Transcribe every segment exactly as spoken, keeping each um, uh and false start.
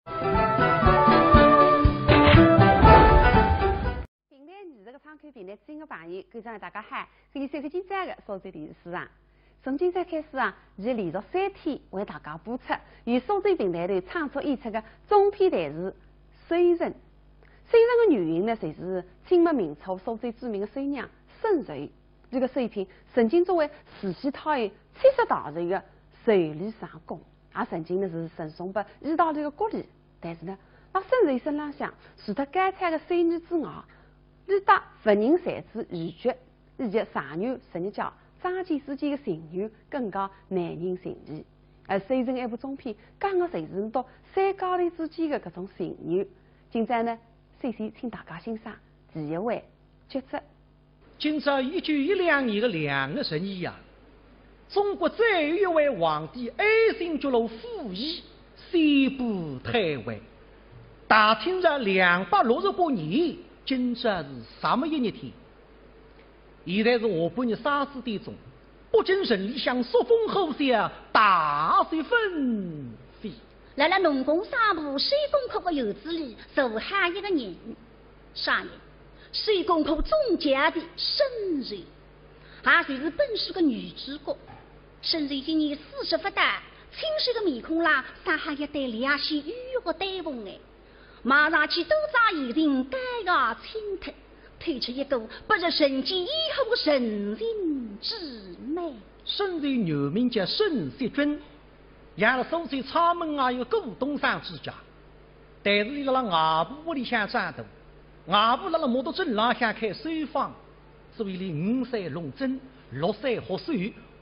评弹艺术个窗口评弹之音个朋友，观众大家好，搿里是收看今朝个苏州电视书场。从今朝开始啊，伊连续三天为大家播出由苏州评弹团创作演出个中篇弹词《收成》。《收成》个原型呢，就是清末民初苏州著名个收娘沈瑞。 伊个收品曾经作为慈禧太后七十大寿个寿礼上供，也曾经呢是赠送拨意大利个国礼。但是呢，辣沈瑞身浪向，除脱高超个手艺之外，伊搭文人才子余觉以及状元佘日脚、张骞之间个情缘更加耐人寻味。而《收成》搿部中篇，讲个就是倷笃三家头之间个搿种情缘。今朝呢，首先请大家欣赏第一回《绝句》。 今朝一九一两年个两月十二啊，中国最后一位皇帝爱新觉罗溥仪宣布退位，大清朝两百六十八年，今朝是十月一日天。现在是下半日三四点钟，北京城里向朔风呼啸，大雪纷飞。辣辣农工商铺手工科个院子里，坐好一个人。 啥人？手工科总教头沈瑞，也就是本书个女主角。沈瑞今年四十勿到，清秀个面孔浪，生好一对略显忧郁个丹凤眼，望上去多长眼睛，高雅清透，透出一股不入人间烟火个神情之美。沈瑞原名叫沈雪君，养了苏州阊门外一个古董商之家。 但是伊辣辣外婆屋里向长大，外婆辣辣木渎镇浪向开绣坊，所以伊五岁弄针，六岁学绣，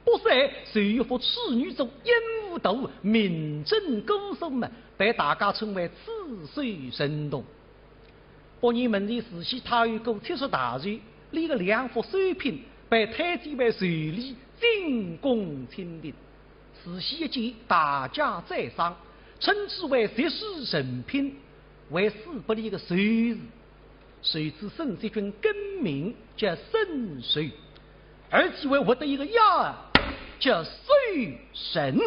八岁受一幅处女作《烟雾图》，名震姑苏嘛，被大家称为刺绣神童。八年门前慈禧太后过七十大寿，伊个两幅绣品被推荐为寿礼进贡清廷。 慈禧一见大加赞赏，称之为绝世神品，还赐拨伊个寿字。随之沈雪君更名叫沈寿，而且还获得一个雅号叫寿神。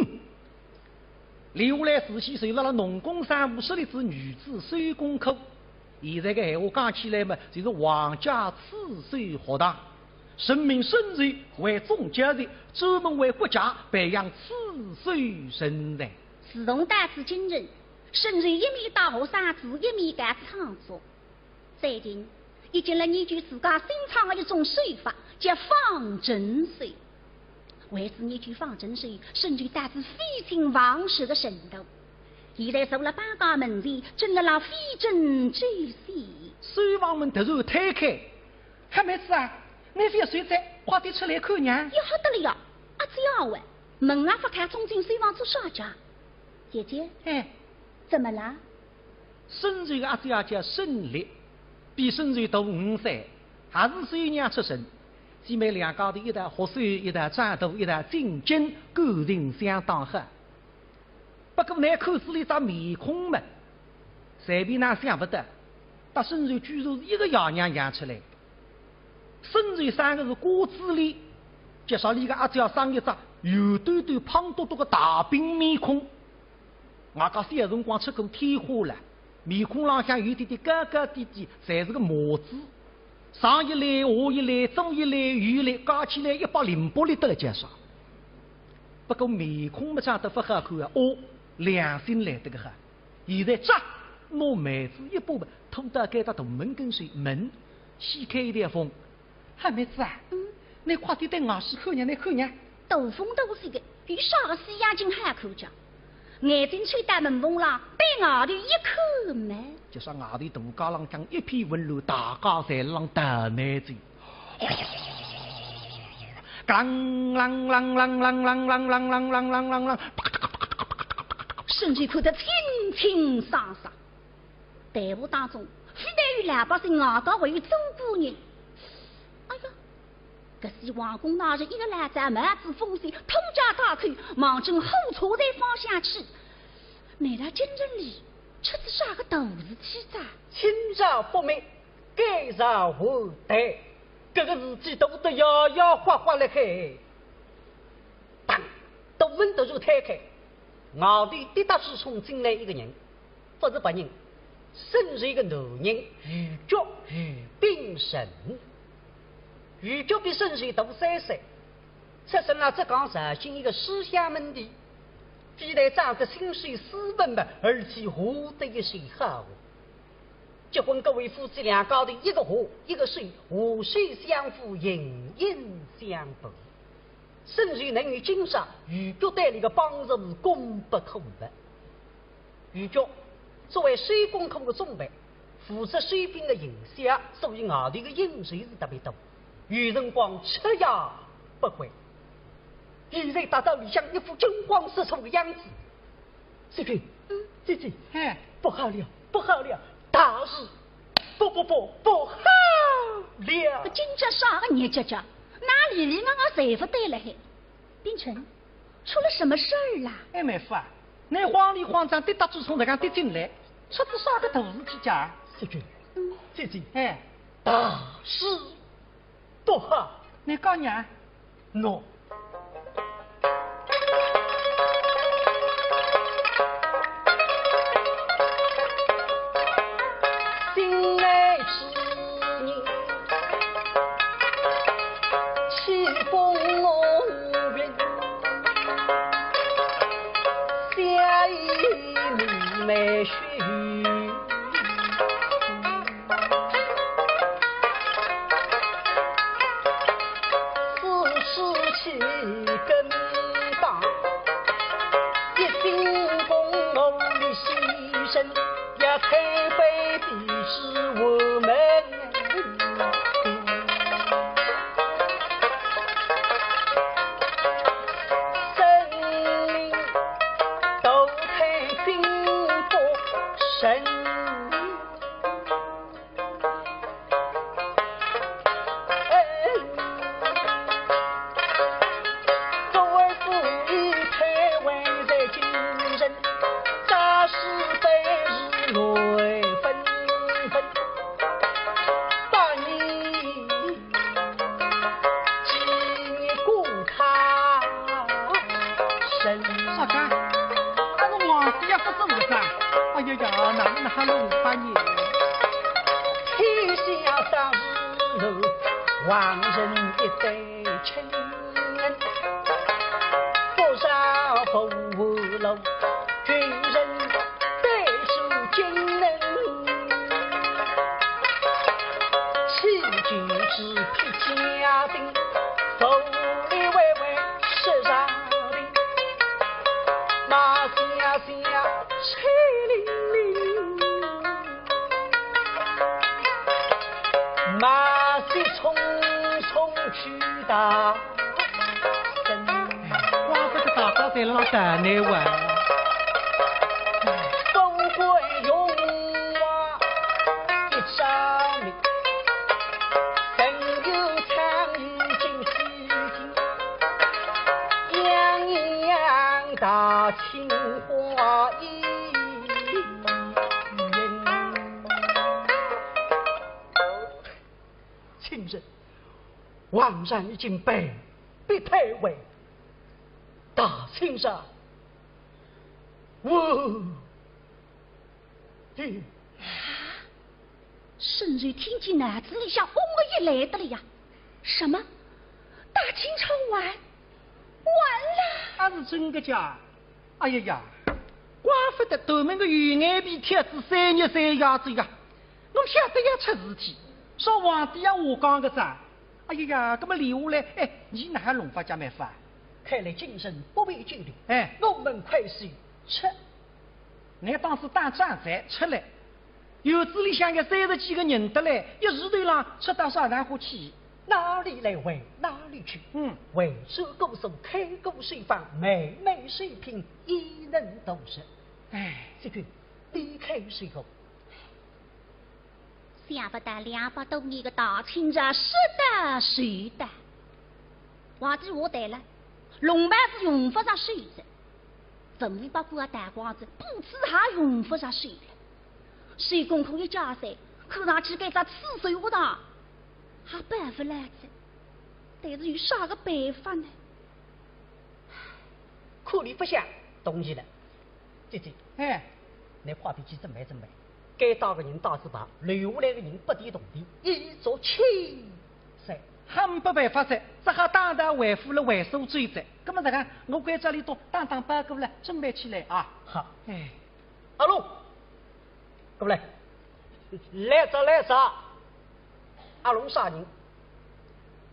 留下来慈禧就辣辣农工商铺设立仔女子手工科，现在个闲话讲起来嘛，就是皇家刺绣学堂。 任命沈瑞为总教头，专门为国家培养刺绣人才。自从到仔京城，沈瑞一面带学生子，一面搞创作。最近，伊竟然研究自家新创个一种绣法，叫仿真绣。为仔研究仿真绣，沈瑞到仔废寝忘食个程度。现在坐辣板架门前，正辣辣费尽周全。绣房门突然推开， 嗨，妹子啊，倷覅睡哉，快点出来看娘。要好得了呀，阿姐啊喂，门啊勿开，冲进绣房做啥介？姐姐，哎，怎么啦？沈瑞个阿姐啊叫沈丽，比沈瑞大五岁，也是绣娘出身。姊妹两家头一道学绣，一道长大，一道进京，感情相当好。 不过呢，看仔俚只面孔嘛，随便哪想勿到，搭沈瑞居然是一个爷娘养出来。沈瑞生个是瓜子脸，就说俚个阿姐生一只圆嘟嘟、胖嘟嘟个大饼面孔。外加小辰光吃过天花了，面孔浪向有点点高高低低，侪是个麻子。 上一粒、下一粒、左一粒、右一粒，加起来一百零八粒得了介啥。不过面孔么长得勿好看啊，哦，良心来得个好。现在只拿梅子一把么，拖到该搭大门跟首，门掀开一条缝。嗨，妹子啊，嗯？倷快点对外势看娘，倷看娘。大风大雪个，有啥个西洋景好看介？ 眼睛凑到门缝浪，对外头一看么，就说外头大街浪向一片混乱，大家侪浪倒霉走。啷啷啷啷啷啷啷啷啷啷啷啷啷啷啷，沈瑞看得清清爽爽。 队伍当中，非但有老百姓，外加还有中国人。哎呀，搿是皇宫大臣一个老早帽子风水，拖家带口，望准火车站方向去。难道京城里出仔啥个大事体哉？清朝覆灭，改朝换代，搿个事体大得摇摇晃晃了嘿。当，大门突然推开，外头跌跌冲冲进来一个人。不是别人，沈瑞个男人余局，余炳臣。余局比沈瑞大三岁，出生了浙江绍兴一个书香门第，非但长得清秀斯文嘛，而且学得一手好。结婚，搿位夫妻两家头一个学一个手，互相扶，形影相伴。沈瑞能有今朝，余局对俚个帮助是功不可没。 余局作为水工科个总班，负责水兵个营销，所以外头个应酬是特别多，有辰光出夜不归。现在倒到里向一副惊慌失措个样子。世钧，嗯，姐姐，哎。不好了，不好了，大事不不不不好了！搿今朝啥个日脚脚，哪里里外外侪勿对了嘿？ 炳臣，出了什么事儿啦？哎，妹夫啊，倷慌里慌张，跌跌撞撞地讲跌进来，出仔啥个大事体家？世钧，嗯。姐姐，哎。大事不好。倷讲呀？喏。心内之人，岂风云，下一粒梅须。 此事岂更当，一心功名利牺牲，也推杯抵至无门。生灵投胎并不成。 啥个？那个皇帝也不做个啥？哎呀呀，哪能还弄法呢？天下啥事，皇上一对亲人，不杀不无路，军人对守金人，起居之必家庭，福里为为是家庭，那家家 水灵灵，马蹄匆匆去打针。光这个大早在那等呢哇。富贵荣华一朝明，人有苍蝇进西京，样样大清华一 亲人，皇上已经被逼退位，大清朝无疑。沈瑞听见脑子里向嗡个一来得了呀，什么？大清朝完？完了！啊，是真个假？ 哎呀呀，怪勿得头门个右眼皮贴仔三日三夜仔呀，我晓得要出事体，说皇帝要下岗个哉。哎呀呀，搿么留下来，哎，倷哪哼弄法家妹夫啊？看来今日不宜久留，哎。我们快些出。倷当是打仗才出来， 院子里向有三十几个人得来，一时头浪出到啥场化去？哪里来回哪里去。嗯。回转姑苏，开过书房，买卖水品，亦能度日。哎。世钧，你看如何？想不到两百多年个大清朝，说得是的。皇帝下台了，龙袍子用勿着收了，文武百官也脱光仔，布子也用勿着收了。 水工科一家子，看上去该只刺绣学堂还办勿来哉，但是有啥个办法呢？可怜勿想，同意了。姐姐，哎。拿快点去准备准备，该带个人带仔吧，留下来个人不提铜钿，一做千岁。很不办法哉，只好打道回府了，回苏州哉。那么这个，我关照俚笃打打包裹了，准备起来啊。好。哎。阿龙，过来，来哉来哉。阿龙啥人？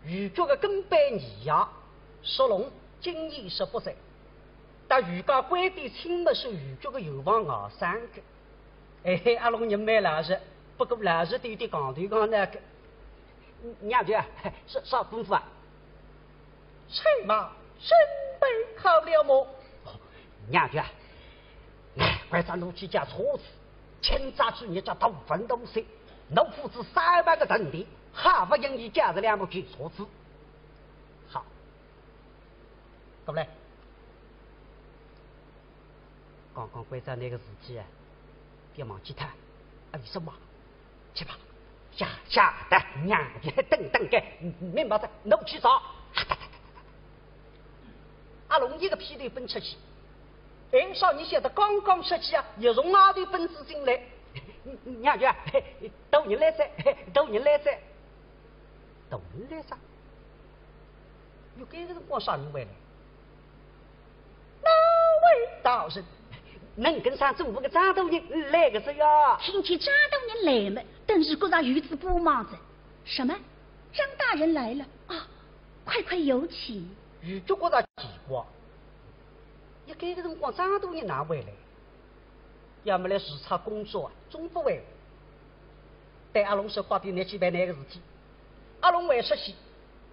余局个跟班二爷，属龙，今年十八岁。搭余家关点亲么，是余局个有房外甥个。哎嘿，阿龙人蛮老实，不过老实点点讲头讲那个。娘舅啊，啥啥功夫啊？ 菜嘛，准备好了么？哦，娘舅啊，哎，关照侬去叫车子，今朝主日叫大风大雪，侬负责三万个铜钿，还不容易叫着两部旧车子。好，过来。刚刚关照那个事体啊，别忘记他。哎，什么？ 去吧，下下的娘舅等等个，明白哉，侬去找。阿龙一个屁颠奔出去，哎，少爷晓得刚刚出去啊，又从外头奔仔进来。娘舅啊，大人来哉，大人来哉，大人来哉。 哟，搿个辰光啥人回来？哪位大人？能跟上总部个张大人来个哉呀？听见张大人来么，顿时觉着有仔光芒哉。什么？张大人来了啊！快快有请。余局觉着奇怪，哟，搿个辰光张大人哪回来？ 要么来视察工作啊，总不会。对阿龙说：“快点拿去办那个事体。”阿龙回说起，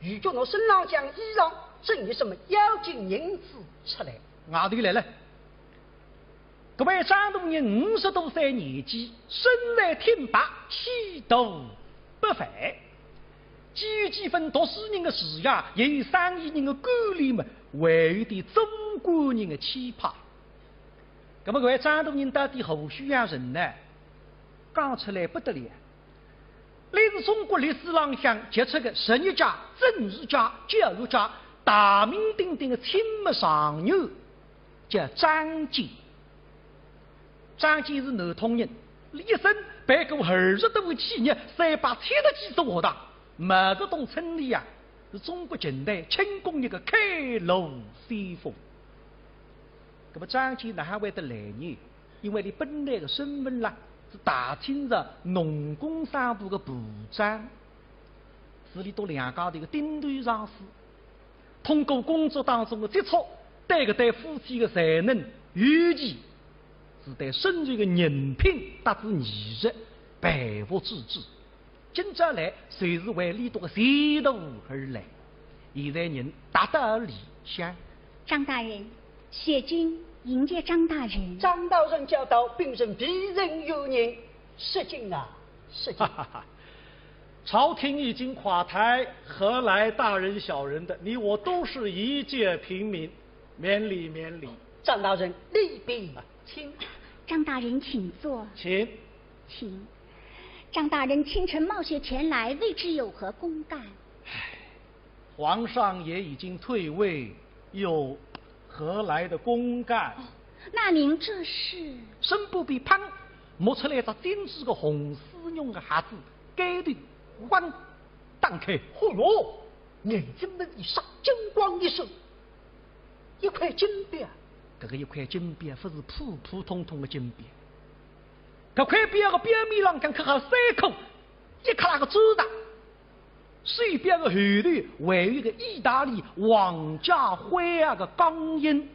余局拿身浪向衣裳，整一身么要紧银子出来。外头来了。搿位张大人五十多岁年纪，身材挺拔，气度不凡。既有几分读书人的儒雅，也有生意人的干练嘛，还有点做官人的气派。 那么搿位张大人到底何许人呢？讲出来不得了，俚是中国历史浪向杰出的实业家、政治家、教育家，大名鼎鼎的清末状元，叫张謇。张謇是南通人，一生办过二十多个企业，三百七十几所学堂，毛泽东称俚啊，是中国近代轻工业的开路先锋。 那么张謇哪会得来呢？因为俚本来的身份啦，是大清朝农工商部的部长，是俚笃两家头的顶头上司。通过工作当中的接触，对搿对夫妻的才能，尤其是对孙权的人品搭仔艺术，佩服之至。 今朝来，就是为俚笃个前途而来。现在人踏到里向。张大人，谢金迎接张大人。张大人驾到，禀报卑人有人。失敬啊，失敬。朝廷已经垮台，何来大人小人的？你我都是一介平民，免礼，免礼。张大人，里边请。张大人请坐。请。 请。张大人清晨冒雪前来，未知有何公干？皇上也已经退位，又何来的公干？哦，那您这是？身边边砰，摸出来一只精致的红丝绒的盒子，盖头往打开。哦哟，眼睛门一霎，金光一闪，一块金表。搿个一块金表勿是普普通通的金表， 搿块表个表面浪向刻好三颗一克拉个钻石，手表个后头还有一个意大利皇家徽啊个钢印。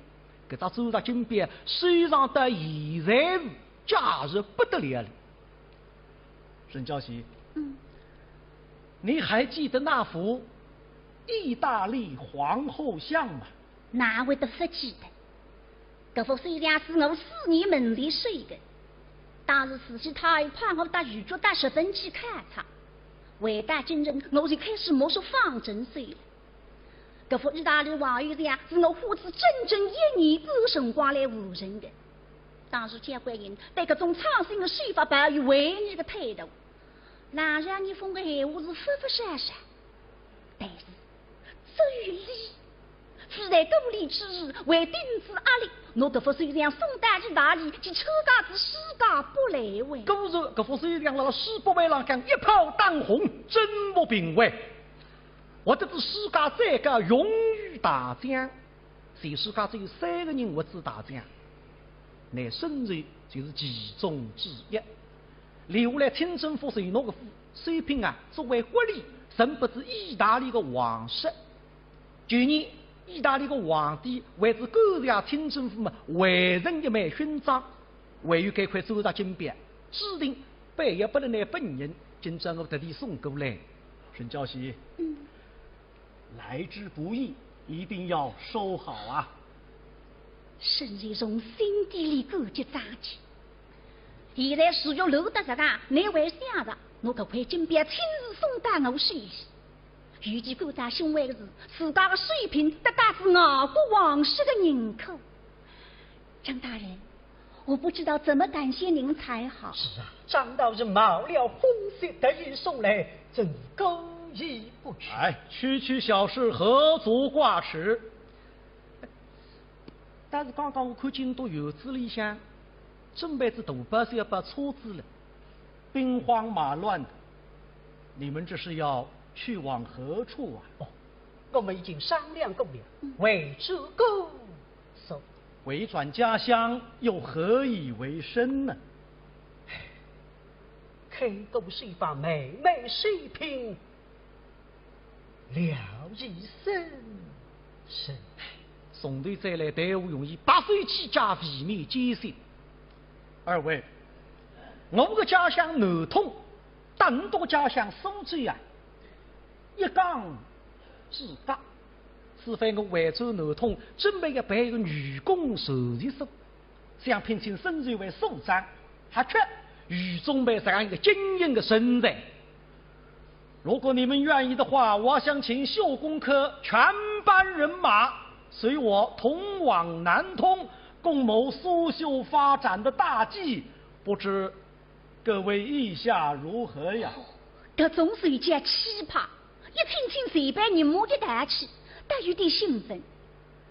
搿只钻石金表收藏到现在是价值不得了了。沈教习，嗯。你还记得那幅意大利皇后像吗？哪会得勿记得？ 搿幅虽然是我四年门前收的，当时慈禧太后派我到御局到日本去考察，回到京城，我就开始摸索仿真手了。搿幅意大利皇后像是我花仔整整一年半辰光来完成的。当时交关人对搿种创新的手法抱有怀疑的态度，冷笑热讽的闲话是勿勿少少。 但是，只有俚，处在孤立之时，还顶住压力，拿搿幅手相送到意大利去，参加仔世界博览会。果然，搿幅手相辣辣世博会浪向一炮当红，真不平为。获得仔世界最高荣誉大奖，全世界只有三个人获得大奖，乃沈壽就是其中之一。留下来清政府受赐个收品啊，作为国礼，送拨仔意大利个皇室。 旧年，意大利个皇帝为仔感谢清政府嘛，还赠一枚勋章，还有该块钻石金表，指定拨拨勒倷本人，今朝我特地送过来。沈教授，嗯。来之不易，一定要收好啊。沈寿从心底里感激张继。现在事情落得实梗，倷还想着，拿搿块金表亲自送到我手里。 尤其感到欣慰的是，自家的收品得到仔外国皇室的认可。张大人，我不知道怎么感谢您才好。是啊，张大人冒了风雪特意送来，真是感激不尽。哎，区区小事，何足挂齿。 但是刚刚我看见到院子里向，准备仔大包小包车子了，兵荒马乱的。你们这是要去往何处啊？哦，我们已经商量过了，嗯。回转故所。回转家乡又何以为生呢？唉，看顾书房，妹妹收品， 聊以生生。从头再来，队伍容易，白手起家，未免艰辛。二位，我个家乡南通，搭倷个家乡苏州啊，一江之隔。此番我回转南通，准备要办一个女工手艺所，想聘请沈寿为所长，还缺女中辈这样一个精英的人才。 如果你们愿意的话，我想请绣工科全班人马随我同往南通，共谋苏绣发展的大计，不知各位意下如何呀？搿种是一件奇葩，一听听随便人马一淘气，倒有点兴奋。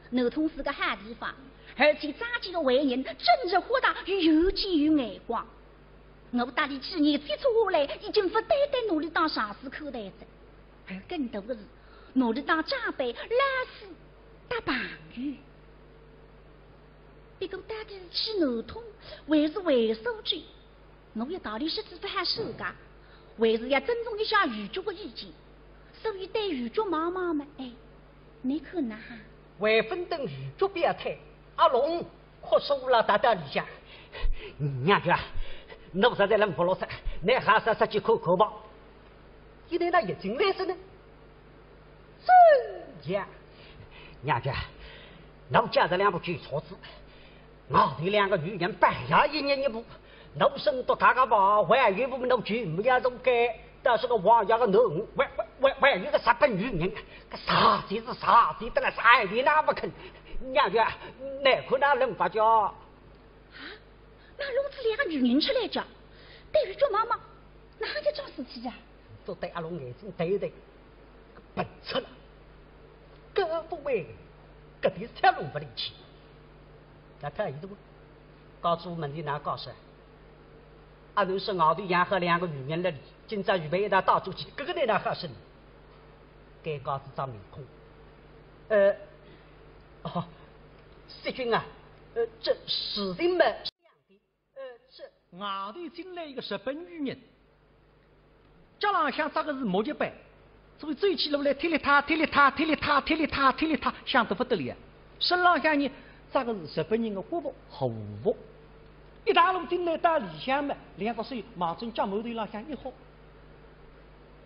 南通是个好地方，而且张继个为人正直豁达，又有见有眼光。 我搭俚几年接触下来，已经勿单单拿俚当上司看待哉，而更多的是拿俚当长辈、老师、搭朋友。不过到底是去南通，还是回苏州，我一道理说仔勿好说个，还是要尊重一下余局的意见。所以对余局望望嘛，哎， 你看呐哈。还勿等余局表态，阿龙哭诉了，踏踏里向。娘舅啊，奴实在忍勿牢哉，倷还是出去看看吧。现在哪哼进来哉呢？真呀。娘舅啊，奴借仔两部旧车子，外头两个女人半夜一人一部， 奴身独家个吧，还有一部奴全部要重改，但是个王爷个囡儿，还，还，还，还有个日本女人，搿啥子是啥子得了，啥也勿肯。娘舅啊，倷看哪哼法子啊？啊，哪哼弄仔两个女人出来哉？对于舅妈妈，哪哼一桩事体啊？都对阿龙眼睛对对，笨出了，搿勿会，搿点小弄勿灵去。那他一度，告诉门里哪哼说？ 阿龙说外头养好两个女人了哩，今朝预备一道带出去，搿个倷哪哼说呢？该告诉张面孔。呃，哦，世钧啊，呃，这事情嘛，呃，这外头进来一个日本女人，脚浪向着个是木屐板， 所以走起路来踢里踏，踢里踏，踢里踏，踢里踏，踢里踏，响得勿得了。身浪向呢，着个是日本人的和服，和服。一大路进来到里向嘛，两只手望准脚馒头浪向一豁。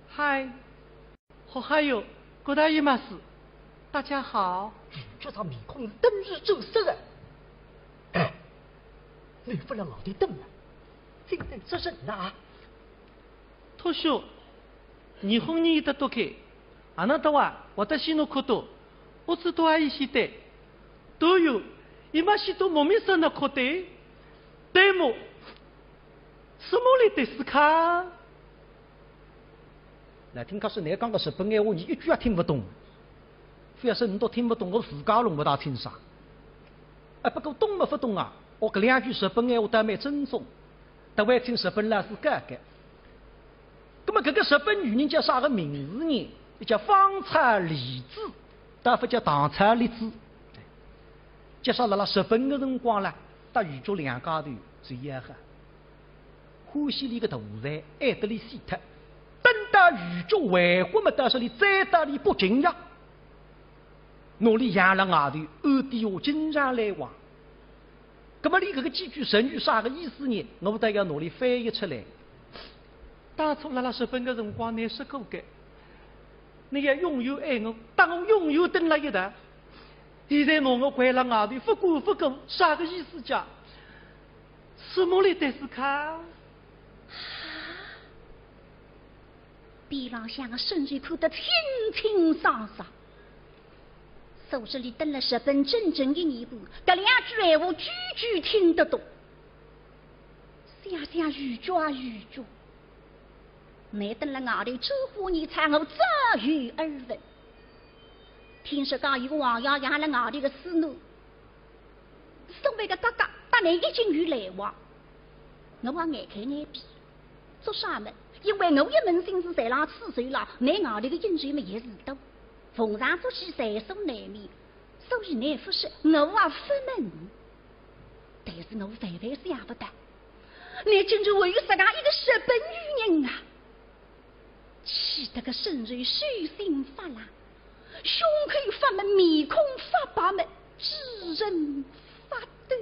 嗨，おはようございます。大家好。这张面孔是登时走色的。哎，你勿辣外头等啊，进来做甚呐？ 当初、日本にいた時、あなたは私のことをずっと愛して、どういう戒めともみそのことでも、つもりですか？来听客说，倷讲个日本闲话，伲一句也听勿懂。覅说倷笃听勿懂，我自家弄勿大清爽。啊，不过懂么勿懂啊，哦，搿两句日本闲话倒蛮正宗，倒还请日本老师教教。葛末搿个日本女人叫啥个名字呢？叫芳草梨子，倒勿叫糖炒栗子。叫啥？辣辣日本个辰光啦，搭余局两家头是一样个。 欢喜俚个大才，爱得俚死脱。等到余局回国么，倒说俚再到俚北京呀，拿俚养辣外头，暗地下经常来往。葛末俚搿个几句成语啥个意思呢？我倒要拿俚翻译出来。当初辣辣日本个辰光，倷说过个，倷要永远爱我，搭我永远蹲辣一道。现在拿我关辣外头，勿管勿顾，啥个意思介？ 什么里得斯卡？边浪向个沈瑞看得清清爽爽。说是俚蹲辣日本整整一年半，搿两句闲话句句听得懂。想想余局啊，余局，倷蹲辣外头，这话倷唱我早有耳闻。听说讲有个王爷养辣外头个师奴， 所谓个哥哥，搭倷已经有来往，我也眼开眼闭。做啥么？因为我一门心思在辣此事浪，倷外头个应酬么也是多，逢场作戏在所难免，所以倷勿说，我也勿问。但是我万万想勿到，倷竟然会有实梗一个日本女人啊！ 气得个沈瑞手心发冷，胸口发闷，面孔发白么，嘴唇发抖。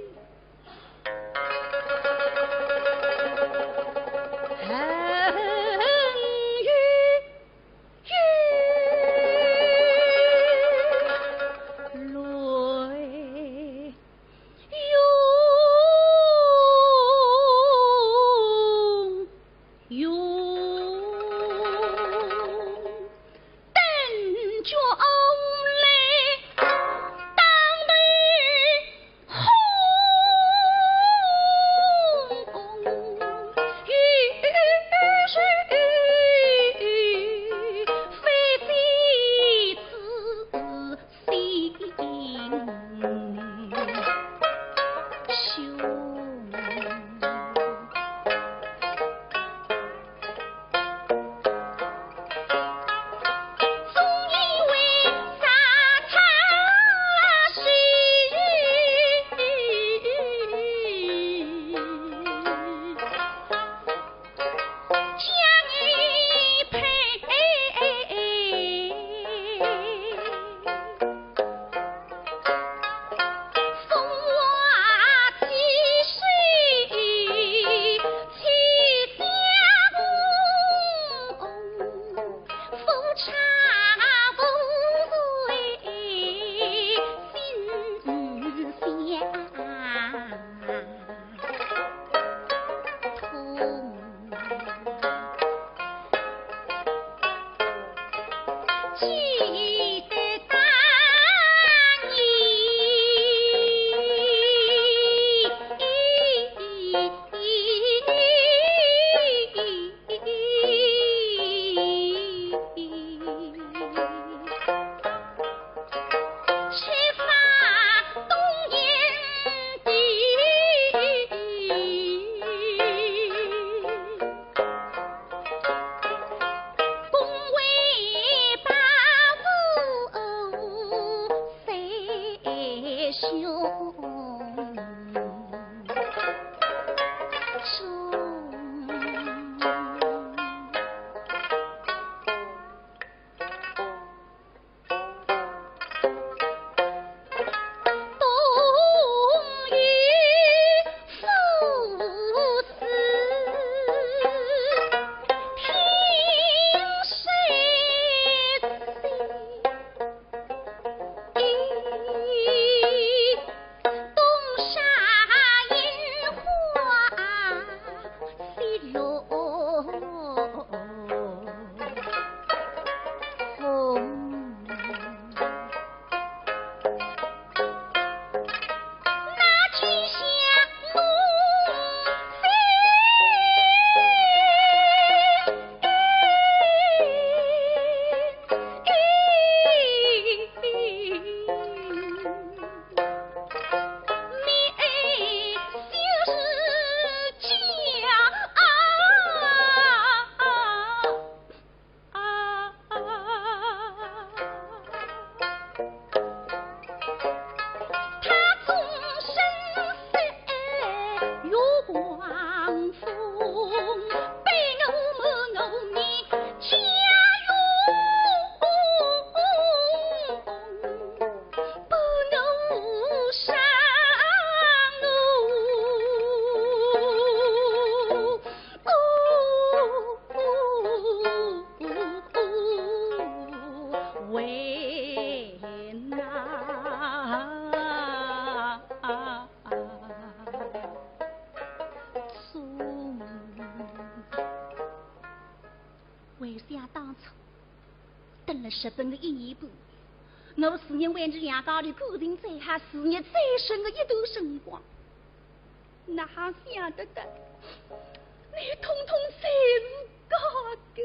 当初，等了日本个一年半，我自认为是两家头感情最好、事业最顺个一段辰光，哪哈想得到，你统统侪是假个。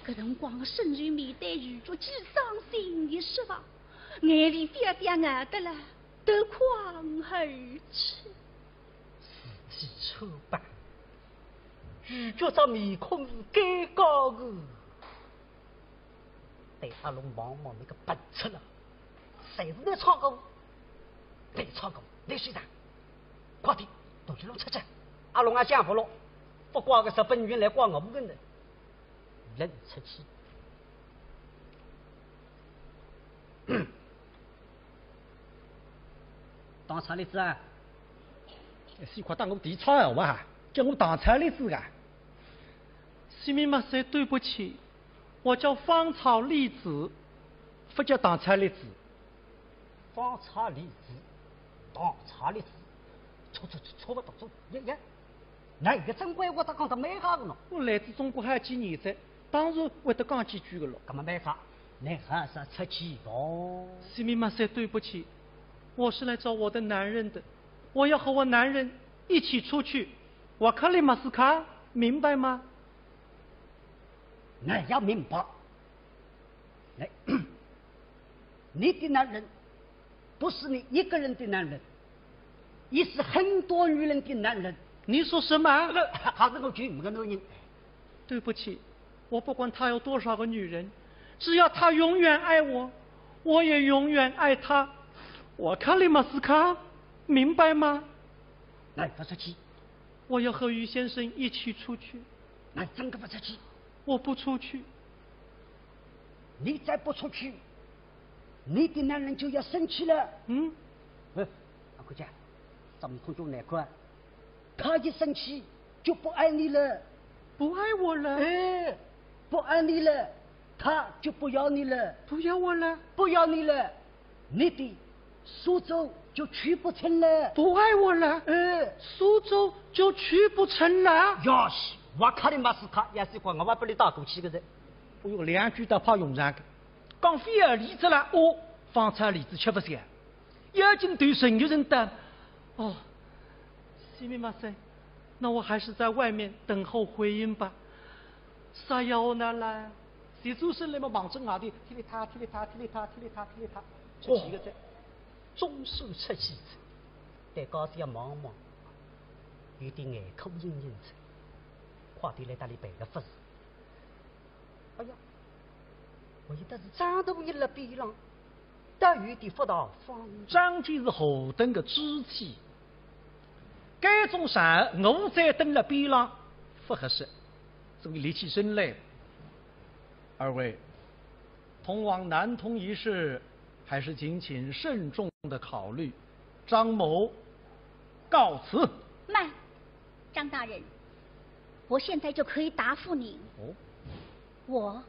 搿辰光，沈黛面对雨脚，既伤心又失望，眼泪滴滴落得来，夺眶而出。事体错办，雨脚只面孔是尴尬个。 对阿龙望望，那个笨贼了，侪是你唱歌，你唱歌，你睡着，快点，东西弄出去。阿龙也想勿落，勿怪个日本女人来怪我们的，人出去。当差栗子啊，是快当我地草啊，哇，叫我当差栗子啊。すみません，对不起， 我叫芳草栗子，勿叫当差栗子。芳草栗子，当差栗子，错错错，错勿到错，呀呀，那个真怪我，他讲得蛮好个喏。我来自中国好几年哉，当然会得讲几句个咯。搿么蛮好，蛮好是出去啵？すみません，对不起，我是来找我的男人的，我要和我男人一起出去。わかりますか？明白吗？ 你要明白，来，你的男人不是你一个人的男人，也是很多女人的男人。你说什么？呃，还是我舅母个男人。对不起，我不管他有多少个女人，只要他永远爱我，我也永远爱他。わかりますか？明白吗？来，不出去。我要和于先生一起出去。来，真个不出去。我不出去。你再不出去，你的男人就要生气了。嗯？呃，阿哥讲，怎么空中难看？他一生气就不爱你了。不爱我了？哎，不爱你了，他就不要你了。不要我了？不要你了，你的苏州就去不成了。不爱我了？哎，苏州就去不成了？哟西，我看你嘛是他，也是怪我，我把你打过去个人。哎哟，两句搭炮用场个。讲覅理哉了，哦，芳草栗子吃勿消。 要紧对沈黛人道：“哦，すみません，那我还是在外面等候回音吧。”啥要拿来？徐祖生那么望着外头，踢里踏，踢里踏，踢里踏，踢里踏，踢里踏，出去个哉。总算出去哉，对高兴望望，有点眼眶隐隐哉，快点来搭里办个法事。哎呀，我一搭是张大人辣边浪，倒有点不大方。张继是何等个志气，该种场我再蹲辣边浪不合适，所以立起身来。二位，通往南通一事，还是敬请慎重的考虑。张某告辞。慢，张大人，我现在就可以答复您。哦，我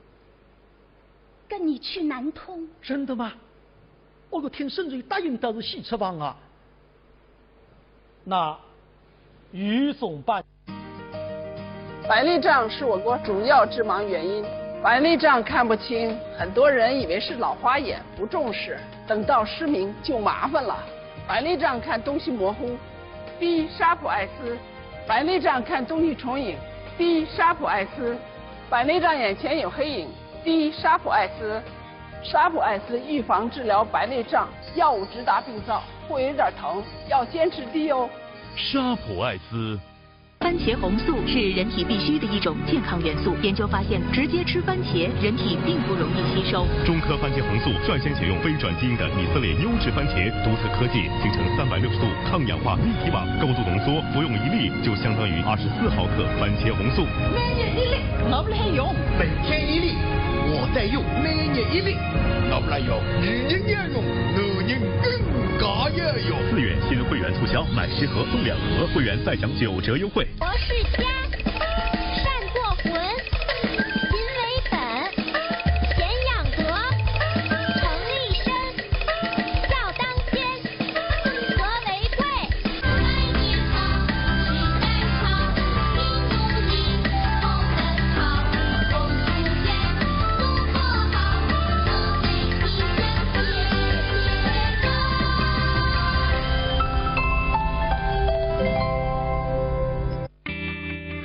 跟你去南通。真的吗？哦哟，听沈瑞答应倒是喜出望外。那有种办？白内障是我国主要致盲原因。白内障看不清，很多人以为是老花眼，不重视，等到失明就麻烦了。白内障看东西模糊，滴沙普爱司。白内障看东西重影，滴沙普爱司。白内障眼前有黑影，滴沙普爱司。沙普爱司预防治疗白内障，药物直达病灶，会有点疼，要坚持滴哦。沙普爱司。番茄红素是人体必需的一种健康元素。研究发现，直接吃番茄，人体并不容易吸收。中科番茄红素率先选用非转基因的以色列优质番茄，独特科技形成三百六十度抗氧化立体网，高度浓缩，服用一粒就相当于二十四毫克番茄红素。每日一粒，我不来用。每天一粒，我在用。每日一粒，我不来用。女人也用，男人更加也用。四月新会员促销，买十盒送两盒，会员再享九折优惠。博士家，单过魂，勤为本，俭养德，诚立身，孝当先，和为贵。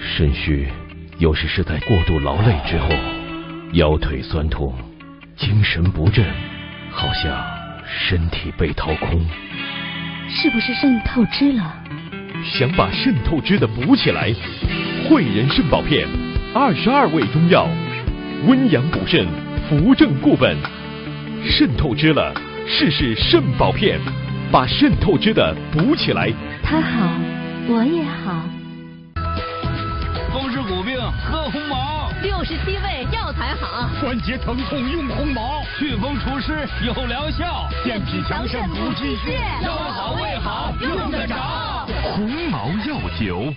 肾虚有时是在过度劳累之后，腰腿酸痛，精神不振，好像身体被掏空。是不是肾透支了？想把肾透支的补起来，汇仁肾宝片，二十二味中药，温阳补肾，扶正固本。肾透支了，试试肾宝片，把肾透支的补起来。他好，我也好。风湿骨病喝红毛，六十七味药材好，关节疼痛用红毛，祛风除湿有疗效，健脾强肾补气血，腰好胃好用得着。红毛药酒。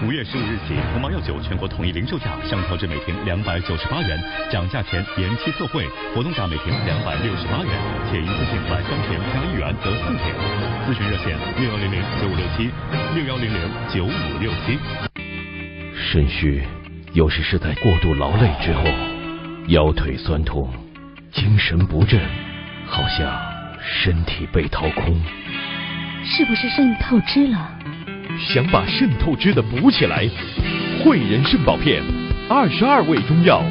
五月十五日起，红毛药酒全国统一零售价，香草汁每瓶两百九十八元，涨价前延期测绘，活动价每瓶两百六十八元，且一次性买三瓶加一元得四瓶。咨询热线六幺零零九五六七。六幺零零九五六七。肾虚有时是在过度劳累之后，腰腿酸痛，精神不振，好像身体被掏空。是不是肾透支了？想把肾透支的补起来，汇仁肾宝片，二十二味中药，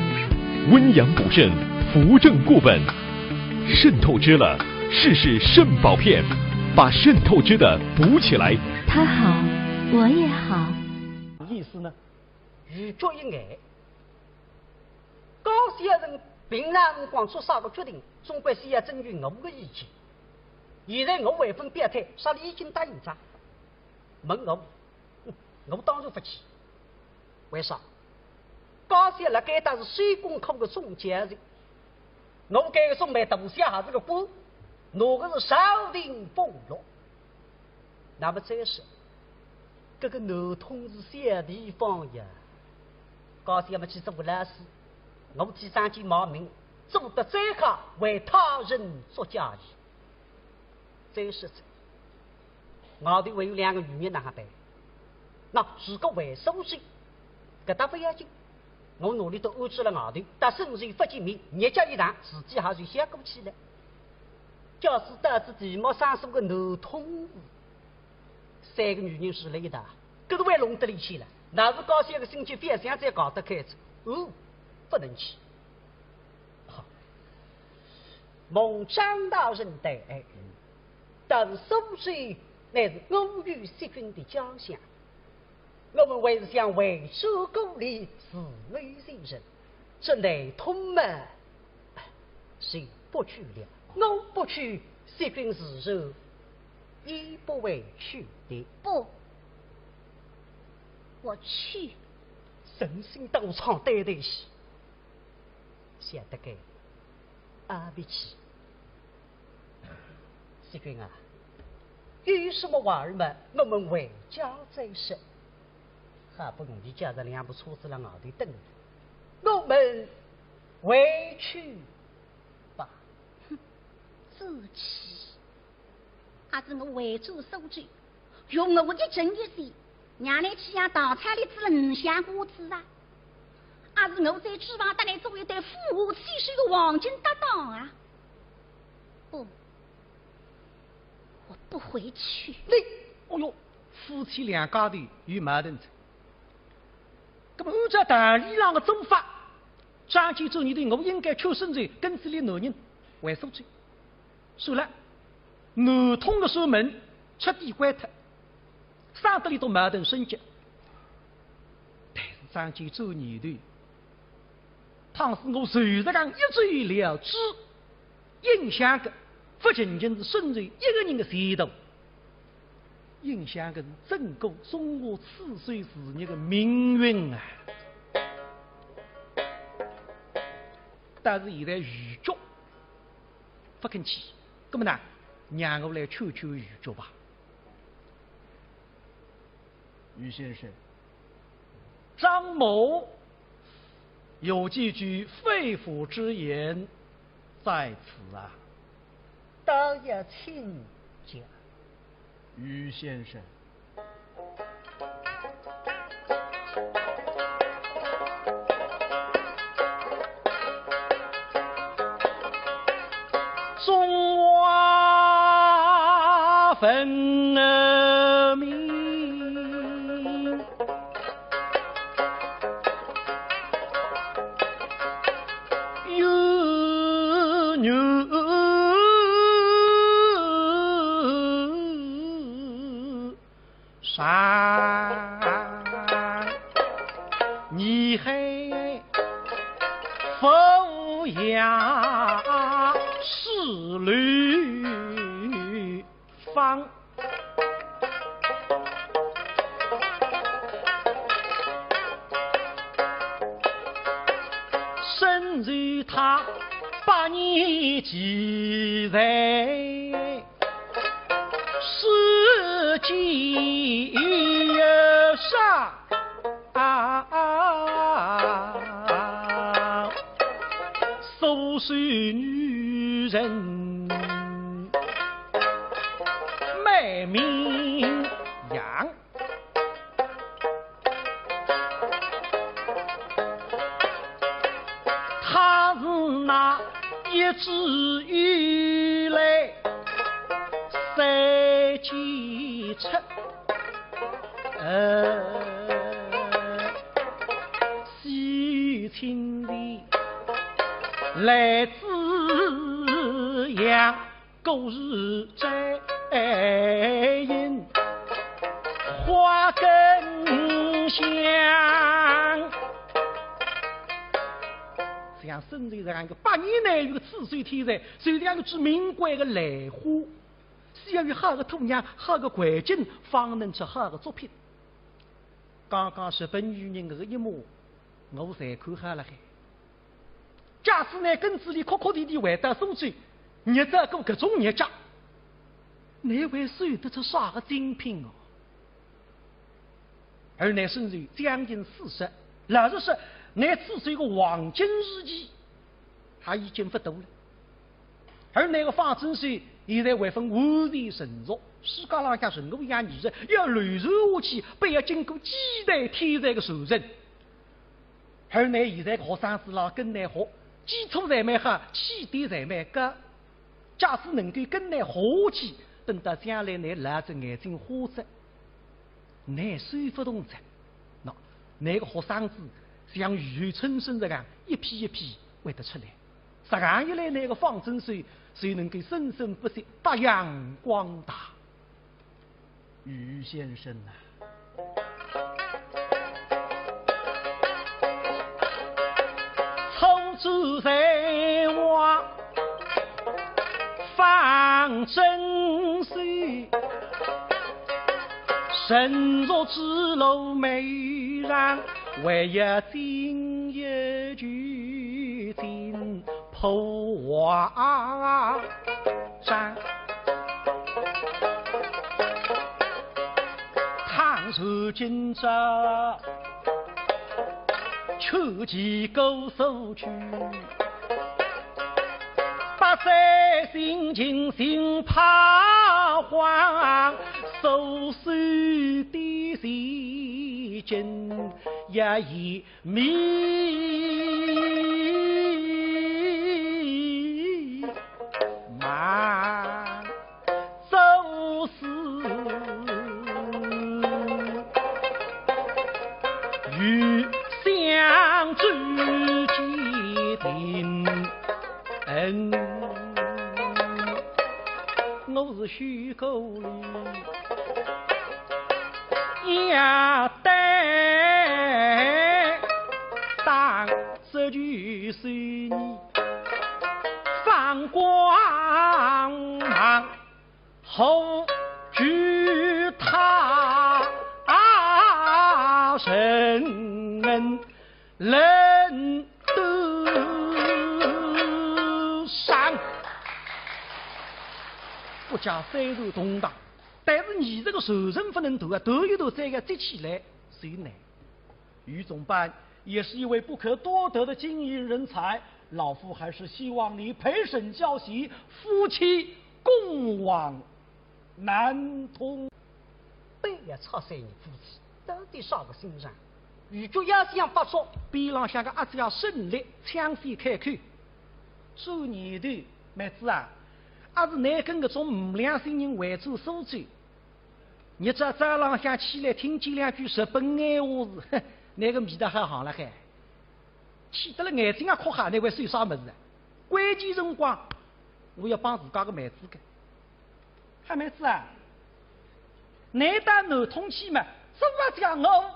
温阳补肾，扶正固本。肾透支了，试试肾宝片，把肾透支的补起来。他好，我也好。意思呢？愚拙一眼。高先生平常辰光做啥个决定，总归是要征求我个意见。现在我未婚表态，啥伊已经答应哉。问我，哼，我当然勿去。为啥？高先生辣该搭是手工科个总教授，我该个总办大学还是个官，拿个是朝廷俸禄。那么再说，搿个南通是小地方呀，高先生去做老师，我替张继卖命，做得再好，为他人作嫁衣。再说哉，外头还有两个女人哪哈办？那如果还收手，搿搭勿要紧，我哪里都安置了外头，搭沈瑞勿见面，日脚一长，事体还是先过去了。假使到仔地毛上所个南通，三个女人住辣一道，搿个还弄得来去了，那是高先生个心情反想再搞得开仔，哦，勿能去。好，蒙张大人抬爱，但苏州乃是我与錫君的家乡，我们还是想回转故里，自谋前程，这南通嘛，就不去了。我不去，谢君自然也不会去的。不，我去。诚心当场对待些，晓得个，阿不去。谢君啊，有什么话儿嘛，我们回家再说。好不容易叫着两部车子辣外头等，我们回去吧。哼，志气！阿是我回转苏州，用我一针一线，让倷去像稻草里子了五香瓜子啊？阿是我在书房搭倷做一对富华千岁的黄金搭档啊？不，我不回去。你，哦哟，夫妻两家头有矛盾哉。那么按照道理浪的做法，张继周你对我应该求生罪，跟仔俚男人回苏州。算了，南通的山门彻底关脱，省得里头矛盾升级。但是张继周念头，倘使我随着讲一走了之，影响个不仅仅是孙瑞一个人的前途，影响个是整个中华刺绣事业的命运啊！但是现在愚局不肯去，那么呢，让我来劝劝愚局吧。于先生，张某有几句肺腑之言在此啊。倒要请讲。于先生，中华文明有源 山，泥黑，无涯是流芳。生于他百年奇才 世间上，所受女人美名扬。 他是那一枝雨来三间出，呃，西清的来自阳。 故事再现花更香。像孙瑞这样一个百年难遇的刺绣天才，就像一枝名贵的兰花，需要有好的土壤、好的环境，方能出好的作品。刚刚日本女人搿个一幕，我侪看好了海。 假使拿根子里哭哭啼啼回到苏州，日子过搿种日脚，拿会绣得出啥个精品哦？而拿孙瑞将近四十，老实说，拿刺绣个黄金时期，还已经勿多了。而拿个方振涎现在还朆完全成熟，世界浪向任何一样艺术要流传下去，必要经过几代天才个传承。 而拿现在个学生子啦跟拿学，基础侪蛮好，起点侪蛮高。假使能够跟拿学下去，等到将来拿老仔眼睛花仔，拿收勿动仔。喏，拿个学生子像雨后春笋实梗一批一批会得出来。实梗一来，拿个方振涎就能够生生不息，发扬光大。 于先生啊，初次在望，真是神族之路美人，唯有今夜就近破华山。倘若今朝 求其姑苏去，百岁心情心彷徨，苏州的事情也已明满。 周氏与襄州结定恩，我是许仙里也得当这句是你放光芒。 何惧他人能登上？国家虽然动荡，但是你这个仇人不能断啊，断一断再要接起来，谁呢？ 于总办也是一位不可多得的经营人才，老夫还是希望你陪沈教习夫妻共往南通。不要吵散你夫妻，到底啥个心肠？于局要想发作，边浪向个阿姐要顺利抢先开口。做年头，妹子啊，阿是难跟搿种无良心人回转苏州。 日朝早浪向起来听见两句日本闲话是，哼，那个味道还好了嗨。气得了眼睛也哭瞎，那会算啥么事啊？关键辰光，我要帮自家个妹子个。嗨，妹子啊，你到南通去嘛，做啥讲我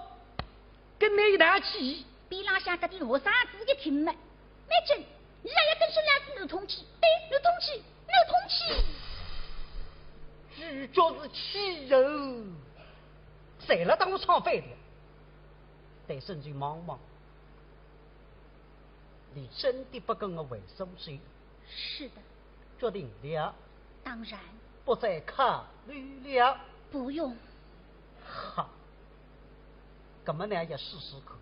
跟你一道去？边浪向搿点学生子一听嘛，蛮真，伊拉要跟孙老子南通去，对，南通去，南通去。 主角是气人，谁来当我唱反调？对沈君望望，你真的不跟我回苏州？是的。决定了？当然。不再考虑了？不用。好，搿么呢，要试试看。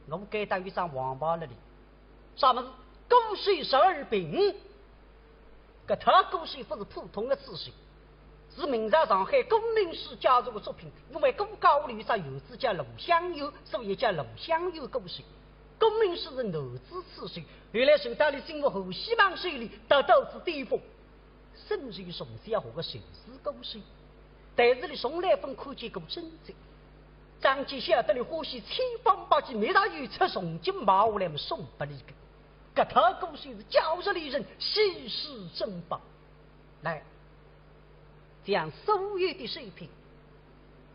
我该搭有张王牌了哩，啥么事？姑苏十二品。 搿套姑苏勿是普通的知识，是明朝上海顾名思家族的作品，因为顾家屋里有只园子叫罗香园，所以叫罗香园姑苏。顾名思是男子知识，后来受到了新学后希望手里得到仔典范，沈君从小学个就是姑苏，但是伊从来勿看见过真迹。张继晓得伊欢喜千方百计，每日有出重金买下来么送拨伊个。 搿套姑苏是教书里人稀世珍宝。来，将所有的饰品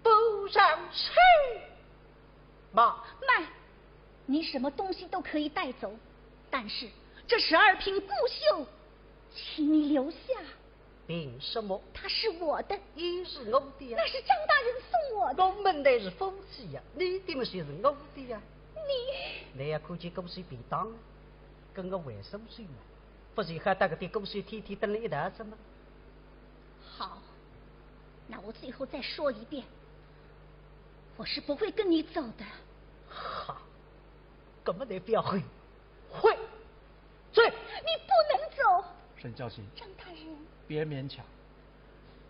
搬上车马。慢，你什么东西都可以带走，但是这十二品姑苏，请你留下。 凭什么？它是我的。也是我的呀。那是张大人送我的。我们乃是夫妻呀，你的么就是我的呀。你……你也看见姑苏便当，跟我回苏州嘛，不是还搭搿点姑苏天天蹲了一道子吗？好，那我最后再说一遍，我是不会跟你走的。好，搿么你不要悔，悔，走。你不能走。沈教习，张大人。别勉强。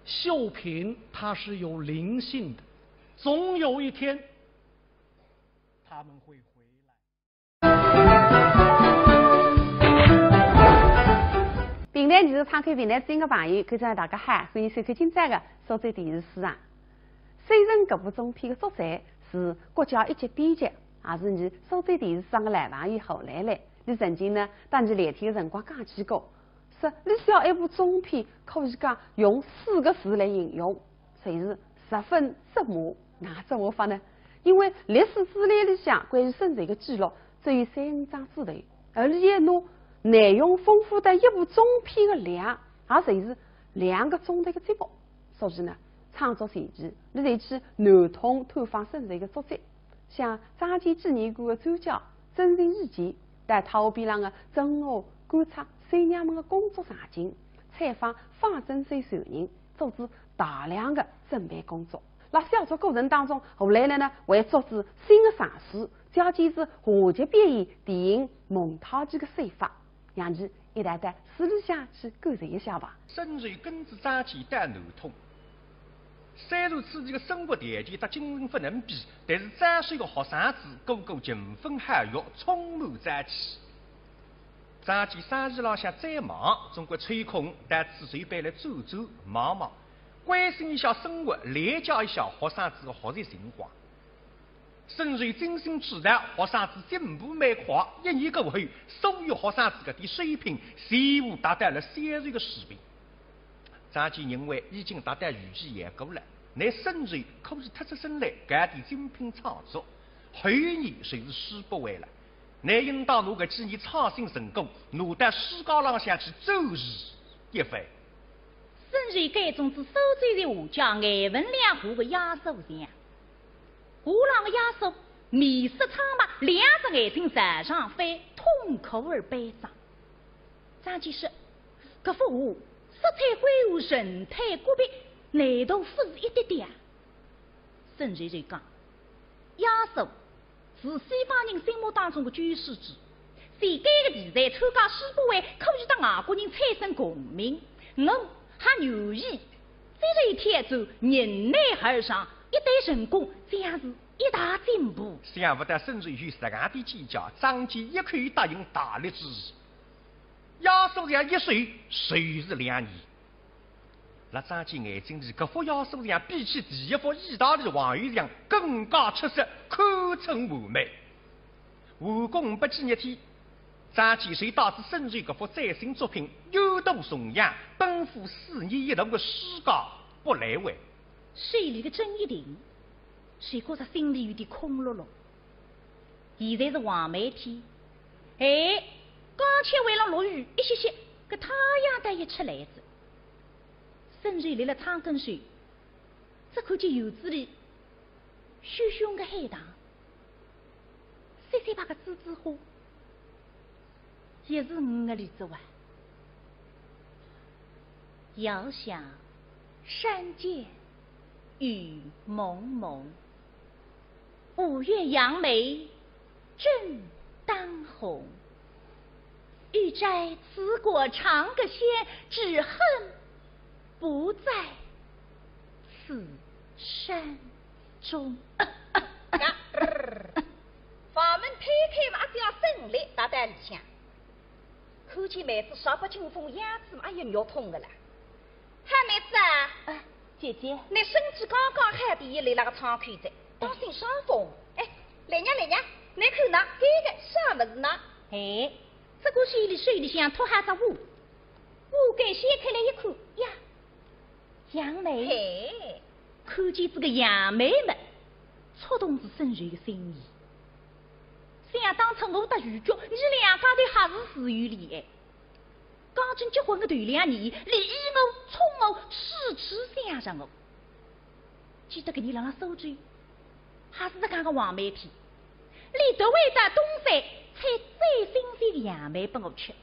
绣品它是有灵性的，总有一天他们会回来。评弹艺术，参观评弹节目个朋友，观众大家好，欢迎收看今朝个苏州电视书场。《绣人》搿部中篇个作者是国家一级编剧，也是伲苏州电视书场个老朋友何兰兰。伊曾经呢，搭伲聊天个辰光讲起过， 说伊写一部中篇，可以讲用四个字来形容，就是十分折磨，哪折磨法呢？因为历史资料里向关于沈黛个记录只有三五章之头，而伊拿内容丰富得一部中篇个量，也就是两个钟头个节目，所以呢，创作前期，俚就去南通探访沈瑞个足迹，像张骞纪念馆个专家曾静怡前，到太湖边浪个曾河观察三娘们个工作场景，采访方振洲传人，做仔大量个准备工作。辣写作过程当中，何兰兰呢，还做仔新个尝试，交关仔话剧表演、电影、蒙太奇个手法。 让伲一道到书里向去感受一下吧。沈瑞跟仔张骞到南通，虽然此地个生活条件搭京城勿能比，但是张骞个学生子个个勤奋好学，充满朝气。张骞生意浪向再忙，总归抽空到此地来转转望望，关心一下生活，了解一下学生子个学习情况。 沈瑞精心指导，学生子进步蛮快，一年过后，所有学生子个点水平全部达到了小学个水平。张骞认为已经达到预期效果了，乃沈瑞可以脱出身来，搞点精品创作。后年就是世博会了，乃应当拿搿几年创新成功，拿到世界浪向去展示一番。沈瑞揀中仔苏州城下家颜文两家个雕塑像。 画浪个雕塑，面色苍白，两只眼睛朝上翻，痛苦而悲伤。张骞说，搿幅画色彩恢宏，神态古朴，难度勿是一点点啊。沈瑞就讲，雕塑是西方人心目当中个救世主，像搿个题材参加世博会，可以搭外国人产生共鸣。我还愿意 再来挑战，迎难而上，一旦成功，将是一大进步。想勿到沈瑞有实梗个见解，张骞一口答应，大力支持。雕塑像一收，收是两年。辣张骞眼睛里，搿幅雕塑像比起第一幅意大利黄油像更加出色，堪称完美。 完工没几日天，张骞就带仔沈瑞搿幅最新作品《幽都重阳》，奔赴四年一度个世界博览会。手里个针一停，就觉着心里有点空落落。现在是横梅天，哎，刚刚还辣落雨一歇歇，搿太阳倒也出来哉。沈瑞立辣窗根首，只看见院子里 熊熊个海棠，雪雪白个栀子花，也是五月里子哇。遥想山间雨蒙蒙，五月杨梅正当红。 欲摘此果尝个鲜，只恨不在此山中。房门推开嘛，阿姐沈瑞踏到里向，看见妹子少不清风样子嘛，阿有肉痛个啦。嗨，妹子啊，啊，姐姐，你身体刚刚好点，伊立辣个窗口哉，当心伤风。哎，来呀来呀，你看呐，搿个啥物事呢？哎， 只见手里手里向托好只壶，壶盖掀开来一看，呀，杨梅。嘿，看见搿个杨梅么，触动仔沈瑞个心弦。想当初我搭玉菊，伲两家头还是自由恋爱。刚正结婚个头两年，俚依我、宠我、处处想着我。 记得搿年辣辣苏州，还是实梗个横梅天，俚特为到东山采最新鲜个杨梅拨我吃。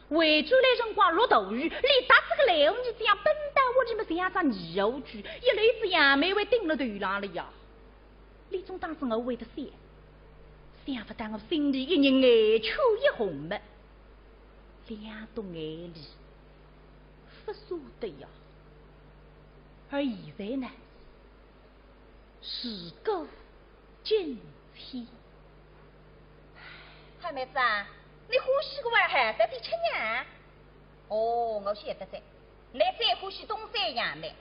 回转来辰光落大雨，俚踏仔个烂泥浆奔到屋里么像只泥鳅，一篮子杨梅还顶辣头浪了呀。俚总当是我会得笑，想勿到我心里一热，眼圈一红么，两滴眼泪勿舍得呀。而现在呢， 时过境迁。嗨，妹子啊，你欢喜个玩意儿还得吃呢？哦，我晓得哉，你最欢喜东山杨梅，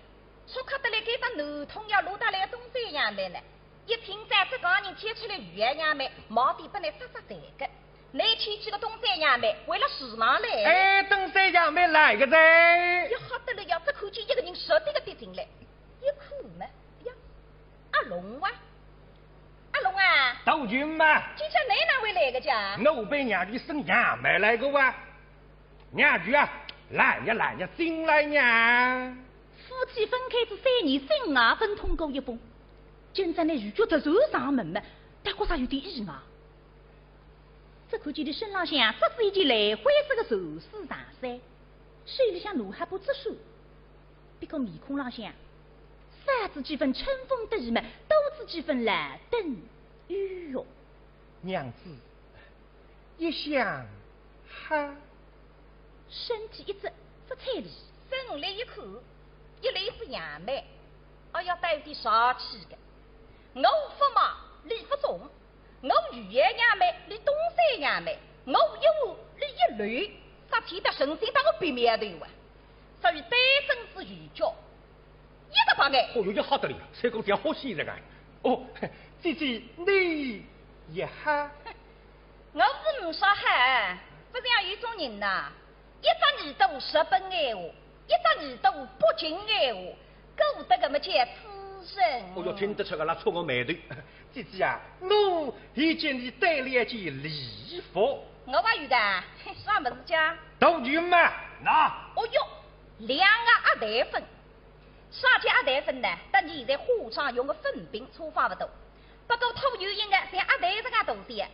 说客得来该搭南通要落得来东山杨梅呢。一听仔浙江人接出来榆林杨梅，买点拨你杀杀馋个。你去吃个东山杨梅，为了市场来。哎，东山杨梅来个哉。一吓得了呀，只看见一个人熟的个跌进来，一看嘛，呀， 阿龙哇，阿龙啊，大舅妈，今朝你哪会来个家？我陪娘舅送杨梅来个哇。娘舅啊，来呀，来呀，进来呀。夫妻分开仔三年，信也朆通过一封。今朝呢，玉菊突然上门嘛，倒觉着有点意外。只看见俚身浪向着仔一件蓝灰色个蚕丝长衫，手里向拿好把折扇，不过面孔浪向少仔几分春风得意嘛，多仔几分老登有容。娘子， 一向好。身体一直勿睬俚。伸手一看，一来是杨梅，哎呀，倒有点潮气个。我勿买，俚勿种。我有眼杨梅，俚东山杨梅，我一挖，俚一漏，啥体得神仙搭我比苗头啊？所以单身是有交。 一个白眼。哦哟，要好得了，像个像好先生啊。哦，姐姐，你也好。我是勿啥好，勿像有种人呐，一只耳朵日本闲话，一只耳朵北京闲话，顾得搿么叫痴人。哦哟，听得出个啦，触我霉头。姐姐啊，我已经你带了一件礼服。我还有的，啥物事讲？大裙嘛，喏。哦哟，两个鸭蛋粉。 啥叫鸭蛋粉呢？搭现在化妆用个粉饼差法勿多，不过头有一个像鸭蛋实梗大小，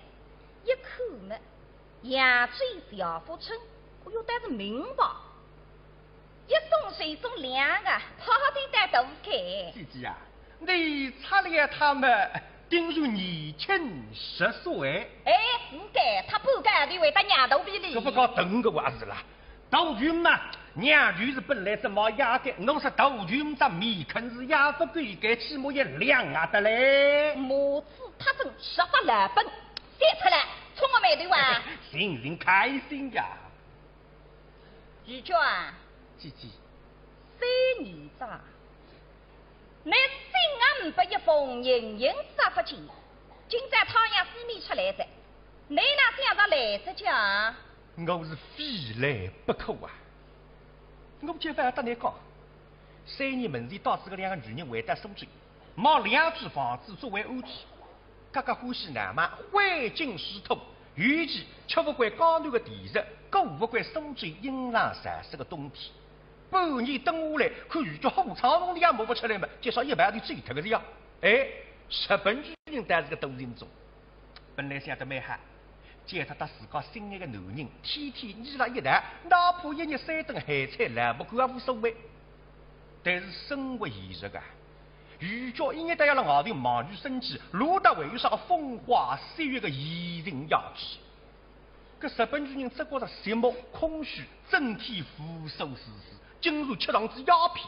一看嘛，扬州小福春，哦哟，倒是名牌。一送手送两个，派头倒大个。姐姐啊，你拆了它嘛，定是年轻十岁。哎，唔该，拆半个还会得娘肚皮里。搿勿讲等个话是啦。 大裙嘛，娘就是本来是卖鸭个，我说大裙只面孔是鸭勿够个，起码也两鸭得嘞。母子他真十八来本，写出来，触我霉头啊！心情开心呀。玉娟啊，姐姐。三年哉，你是心眼勿一封，人人杀勿见。今朝太阳西面出来哉，你哪想着来哉讲？ 我是非来不可啊！我今朝搭你讲，三年门前带仔个两个女人回到苏州，买两处房子作为安置，各个欢喜难买，挥金如土，尤其吃勿惯江南个甜食，过勿惯苏州阴冷潮湿个冬天。半年蹲下来，看玉菊火闯洞里也摸勿出来嘛，介绍一排头走脱个是呀。哎，日本女人倒是个多情种。 本来想得蛮好，见着搭自家心爱个男人，天天腻辣一道，哪怕一日三顿咸菜，老婆看也无所谓。但是生活现实啊，玉菊一日到夜辣外头忙于生计，哪搭还有啥个风花雪月个闲情雅致？搿日本女人只觉着寂寞、空虚，整天无所事事，竟然吃上仔鸦片。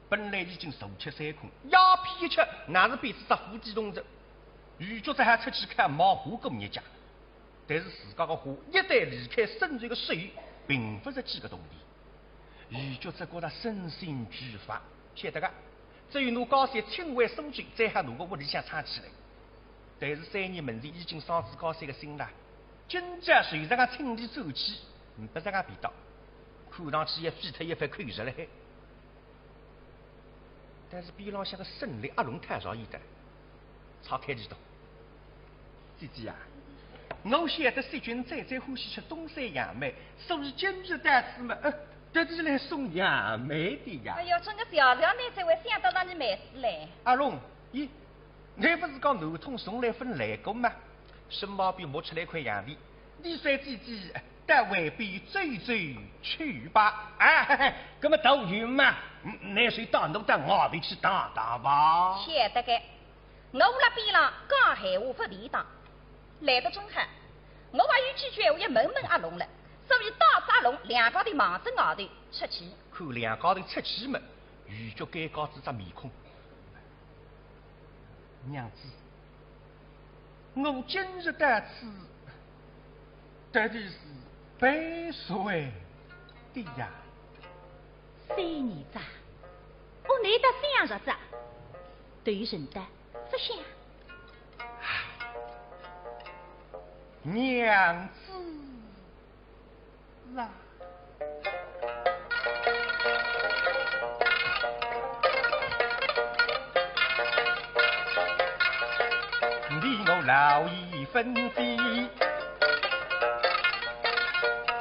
本来已经坐吃山空，鸦片一吃，那是变仔只无底洞哉。玉菊只好出去靠卖花过日脚，但是自家个花一旦离开身后个手，并勿值几个铜钿。玉菊只觉着身心俱乏，晓得个，只有拿家私请回苏州，再好拿个屋里向撑起来。但是三年门前已经生仔家私个心啦，今朝虽然讲请伊转去，勿是介便当，看上去也费脱一番口舌了海。 但是边浪向个孙俪阿龙太着意的，岔开俚道：姐姐啊，我晓得世钧最最欢喜吃东山杨梅，所以今日到此嘛，呃，特地来送杨梅的呀。哎哟，真个谢谢倷，这位想得让倷美死嘞。阿龙，咦，倷勿是讲南通从来勿来过吗？沈宝贝摸出来一块洋钿，你随姐姐 到外边走走去吧。哎，嘿嘿，搿么大舅妈，嗯，倷随到外头去荡荡吧。晓得个，我辣边浪讲闲话勿便当，来得正好，我还有几句闲话要问问阿龙了，所以带仔阿龙两家头望仔外头出去。看两家头出去么，玉菊尴尬仔只面孔。 娘子，我今日到此，到底是被谁的呀？三年哉，我倷倒想着哉，头沉得勿响。娘子 啦。你我老矣分别，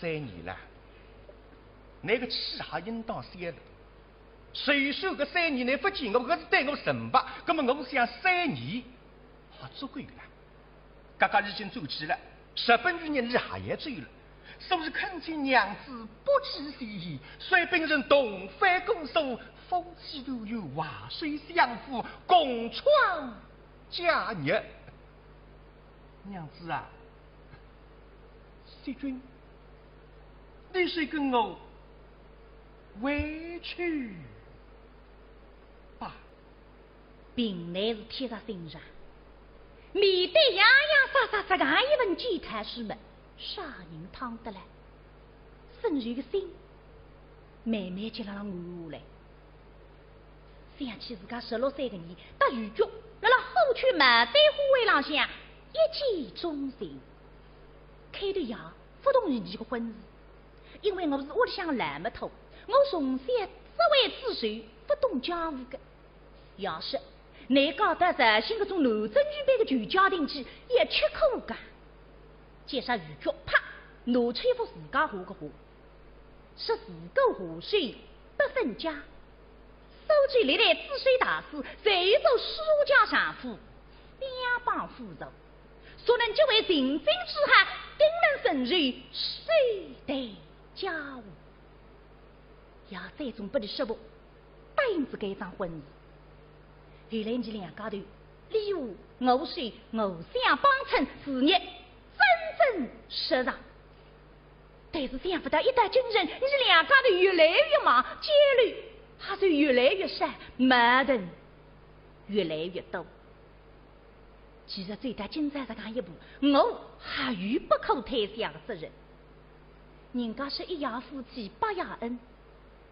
三年了，那个气还应当消了。虽说个三年，你不见我，搿是对我惩罚，那么我想三年还足够了。刚刚已经走去了，日本女人伊还要走了，所以恳请娘子不计前嫌，随本人同返姑苏，夫妻团圆，携手相扶，共创家业。娘子啊，惜君，你随跟我回去吧。 凭乃是铁石心肠，面对洋洋洒洒这样一份简单书么，啥人听得来？沈黛个心慢慢叫辣辣软下来。想起自家十六岁个年，搭余局辣辣虎丘漫山花会浪向一见钟情，开头也勿同意伊个婚事，因为我是屋里向老么头，我从小只会煮酒，勿懂江湖个。 要是乃家搭绍兴搿种男尊女卑个旧家庭去，也吃苦个。见煞余局啪，拿出一幅自家画个画，说自家画手，得分家，苏州历代知县大书，侪有做书家丈夫，两帮夫妇，孰能结为秦晋之后，定能成就世代佳话。爷最终拨俚说服，答应仔搿桩婚事。后来伲两家头，俚和我手互相帮衬，事业蒸蒸日上。 但是想不到一到京城，伲两家头越来越忙，交流也是越来越少，矛盾越来越多。其实走到今朝实梗一步，我还有不可推卸的责任。人家说一夜夫妻百夜恩，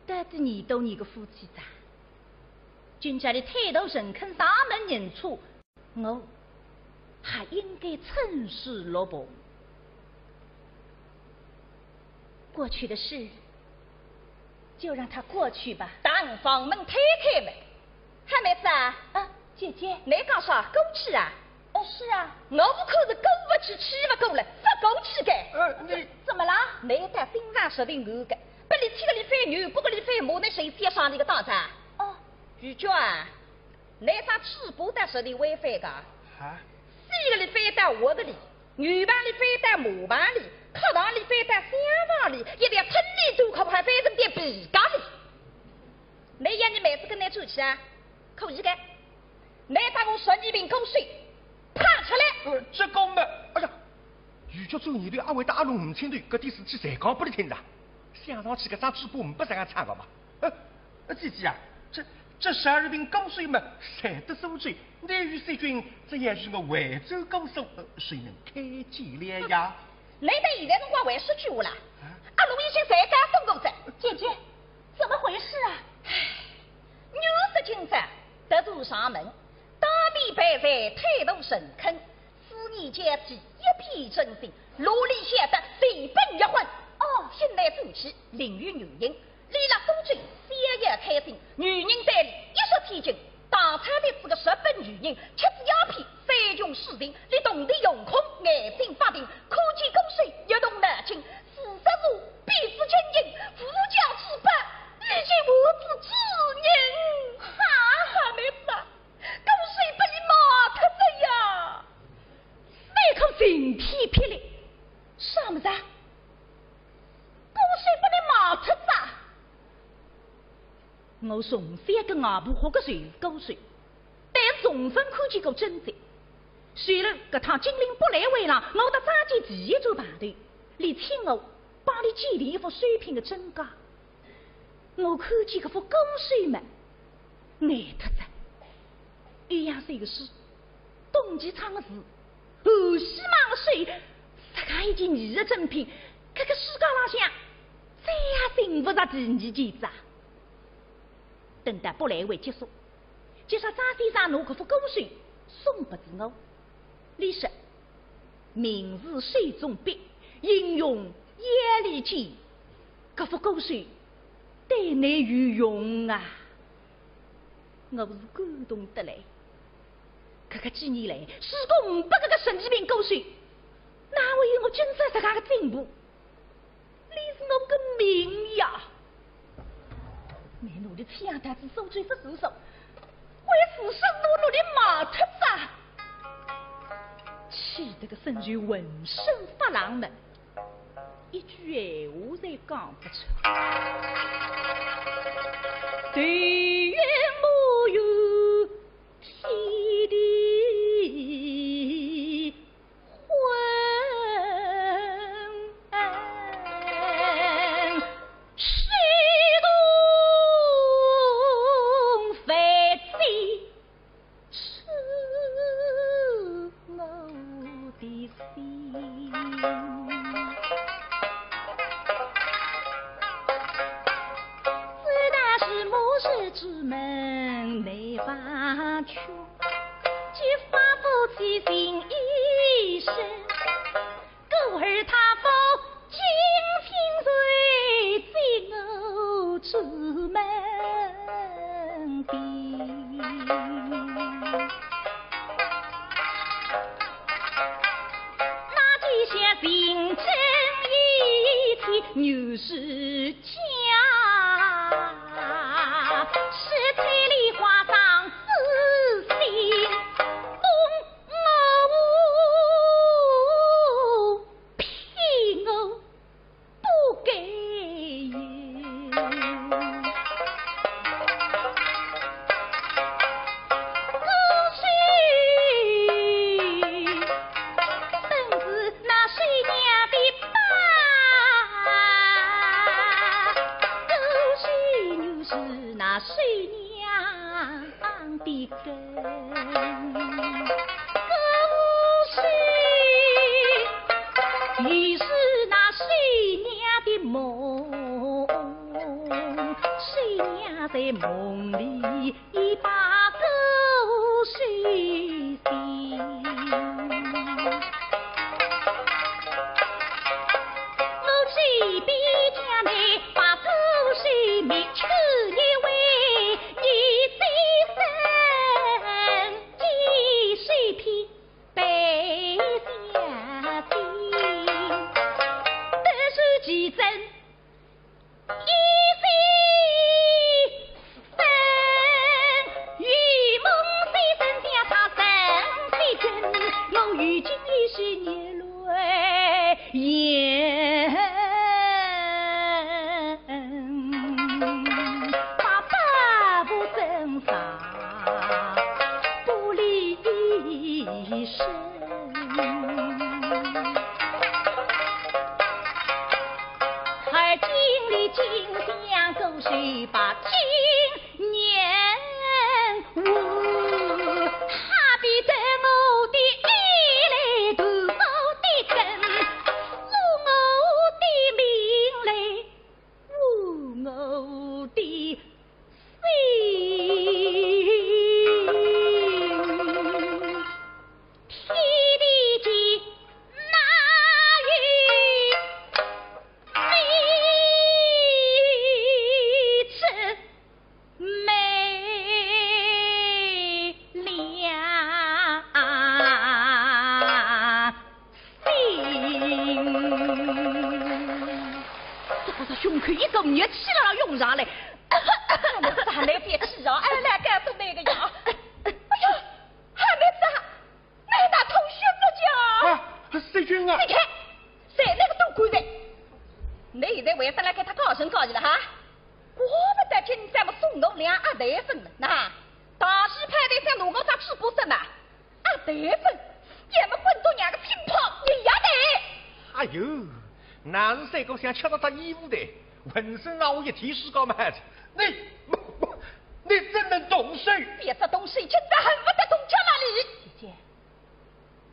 到底念多念个夫妻哉？今朝俚态度诚恳，上门认错， 我还应该趁势落幕。过去的事，就让它过去吧。当房门推开么，嗨，妹子啊。啊，姐姐。倷讲啥？过去啊？哦，是啊。我屋里是过勿去，去勿过了，勿过去个。呃，你怎么了？倷到京城实在远个，拨俚七个里番牛，八个里番马，倷随时要上俚个当哉。哦。玉娟啊， 倷搭主簿搭实在违反个。啊？四个里番到屋个里，牛棚里番到马棚里，客堂里番到厢房里，一点吞里都可不还翻成点皮夹里。倷要伲妹子跟倷转去啊？可以个。倷搭我十二瓶汞水，拍出来。呃，这个嘛，哎呀，玉娟转念头，阿会得阿弄勿清头，搿点事体侪讲拨俚听哉。想上去搿只主簿勿是实梗唱个嘛。 呃，呃，姐姐啊，这，这十二瓶汞水嘛，侪得苏州，倷与世钧只要与我回转姑苏，呃，谁能看见了呀？倷到现在辰光还说鬼话啦？啊？阿奴已经侪讲过哉。姐姐，怎么回事啊？唉，女色今朝得罪上门，当面赔罪，态度诚恳， 思念交集，一片真心，哪里晓得随本一婚。哦，心内负气，另有原因。俚辣苏州，逍遥开心，女人对俚一失天津，当差的是个日本女人，吃仔鸦片，山穷水尽，俚铜钿用空，眼睛发病，看见汞水一动脑筋，四十度，鼻子青筋，无价之宝，已经无子之人。哈哈，妹子啊， 汞水拨俚卖脱哉呀！三口晴天霹雳，啥物事啊？汞水拨俚卖脱哉？我从小跟外婆学个就是汞水，但是从朆看见过真迹。随后搿趟金陵博览会上，我搭张健第一转碰头，俚请我帮俚鉴定一幅收品个真假。 我看见搿幅汞水嘛，呆脱哉。欧阳修个诗，董其昌个词，韩希孟个水，实梗一件艺术珍品，搿个世界浪向再也寻勿着第二件哉。等到博览会结束， 就说张先生拿搿幅汞水送拨仔我，俚说：“名字手中笔，应用眼里见。搿幅汞水对倷有用啊！”我是感动得来。搿个几年来，如果呒拨搿个神奇病汞水，哪会有我今朝实梗个进步？ 俚是我个命呀！倷拿俚抢到仔苏州勿算数，还自身拿拿俚卖脱哉，气得个沈黛浑身发冷么，一句闲话侪讲勿出。对月无有天地 昏暗，世动万千，是我的心。自打是末日之门没法去。 既发不起心意事，故而他方今天随进我出门的。那几下行政一体，又是家。如今已是夜来烟，把百步登上不离身。而今里金香勾水把金 年华，他必得我的衣来断我的根，护我的命来护我的心。天地间哪有 这个胸口一个热气了，涌上来。哎呀，咱来别气啊，哎，来告诉那个呀。哎呀，还没死啊， 那大头血不叫？啊，世钧啊！你看，在那个都鬼的，你现在为啥来给他高声高义了哈？怪不得今朝么送我两阿台粉了，那大师派的想弄我啥吃不生嘛？阿台粉，也么滚到娘个乒乓一样的。哎呦，那是谁个想吃到他衣服的，浑身让我一提示高么孩子，你，你怎能动手？别说动手，现在恨不得动脚那里。姐姐，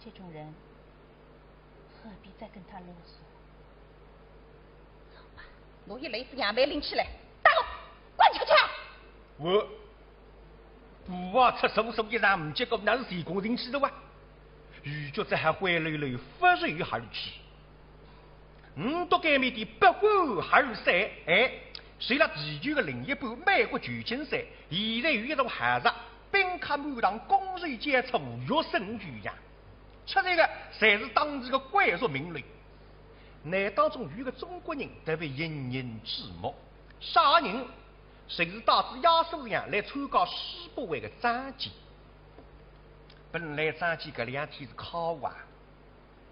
这种人何必再跟他啰嗦？我一来是杨梅拎起来，打我，滚出去！我不怕出手手一上，结果那是谁公进去的哇？于觉这还灰溜溜，拂袖而去。 五都改名的不管二三，哎，随了地球的另一半美国旧金山，现在有一座豪宅，宾客满堂，觥筹交错，乐声悠扬。出来的侪是当地的贵族名流。那当中有一个中国人特别引人注目，啥人？就是带仔爷叔样来参加世博会的张健。本来张健搿两天是考啊，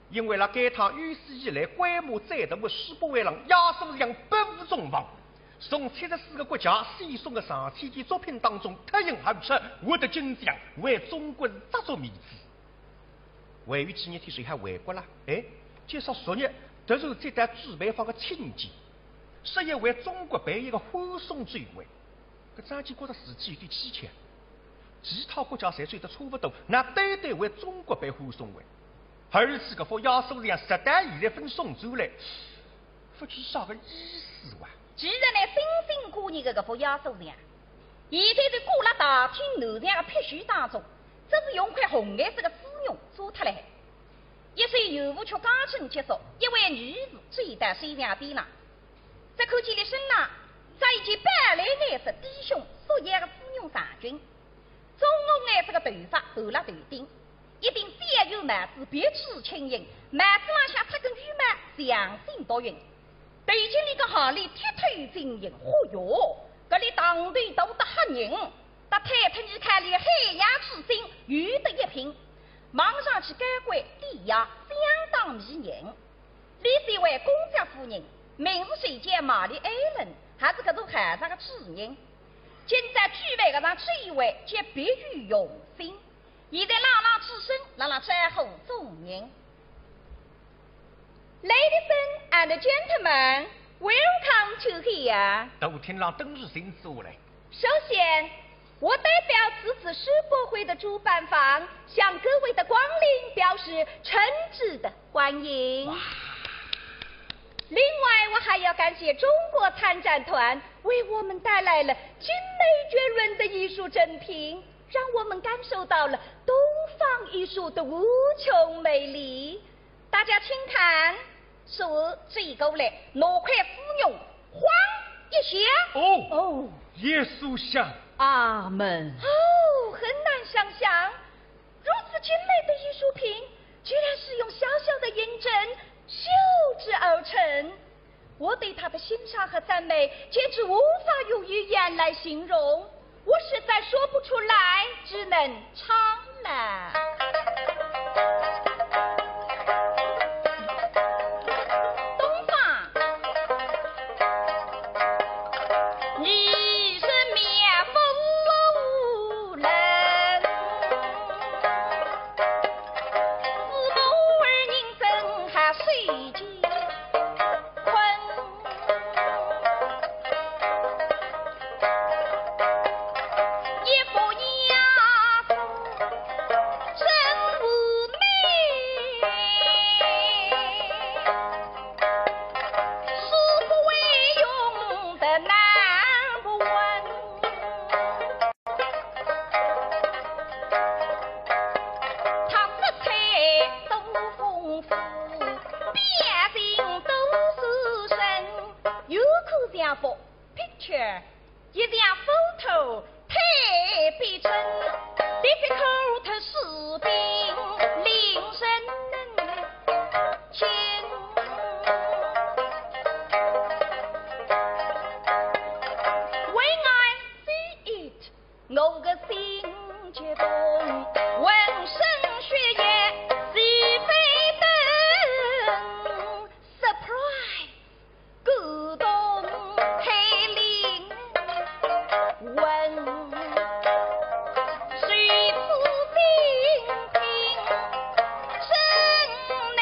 因为辣该趟有史以来规模最大的世博会浪，爷叔样不负众望，从七十四个国家选送的上千件作品当中脱颖而出，获得金奖，为中国人着足面子。还有几日天就要回国了，哎，介绍昨日突然接到主办方的请柬，说要为中国办一个欢送酒会。 搿张健觉得事体有点蹊跷，其他国家侪走得差不多，那单单为中国办欢送会，而且搿幅爷叔像实在现在朆送出来，勿知啥个意思哇？其实呢，辛辛苦苦的搿幅爷叔像，现在是挂辣大厅南墙的壁绣当中，只是用块红颜色的丝绒遮脱来。一首圆舞曲刚正结束，一位女士走到首相边浪， 只看见俚身浪着一件宝蓝颜色低胸束腰的丝绒长裙，棕红颜色的头发盘辣头顶，一顶小圆帽子别致轻盈，帽子浪向插个羽毛，匠心独运。头颈里个项链剔透晶莹，嚯哟，搿粒糖豆大得吓人，搭泰坦尼克号里海洋之星有得一拼，望上去高贵典雅，相当迷人。 俚是一位公爵夫人，名字是叫玛丽艾伦，还是搿座豪宅的主人。今朝举办搿场酒会，绝别有用心。现在朗朗只身，辣辣招呼众人。Ladies and gentlemen, welcome to here. 大厅浪登时静止下来。 首先，我代表此次世博会的主办方，向各位的光临表示诚挚的欢迎。另外，我还要感谢中国参展团为我们带来了精美绝伦的艺术珍品，让我们感受到了东方艺术的无穷魅力。大家请看， 说，走过来，拿块丝绒晃一下。哦，哦。耶稣像。阿门。哦，很难想象，如此精美的艺术品，居然是用小小的银针绣制而成。我对它的欣赏和赞美，简直无法用语言来形容。 我实在说不出来，只能唱了。一张photo太逼真，difficult士兵令人惊。When I see it，我个心激动，浑身血液齐飞腾。Surprise！ 感动海灵魂，谁知今天真难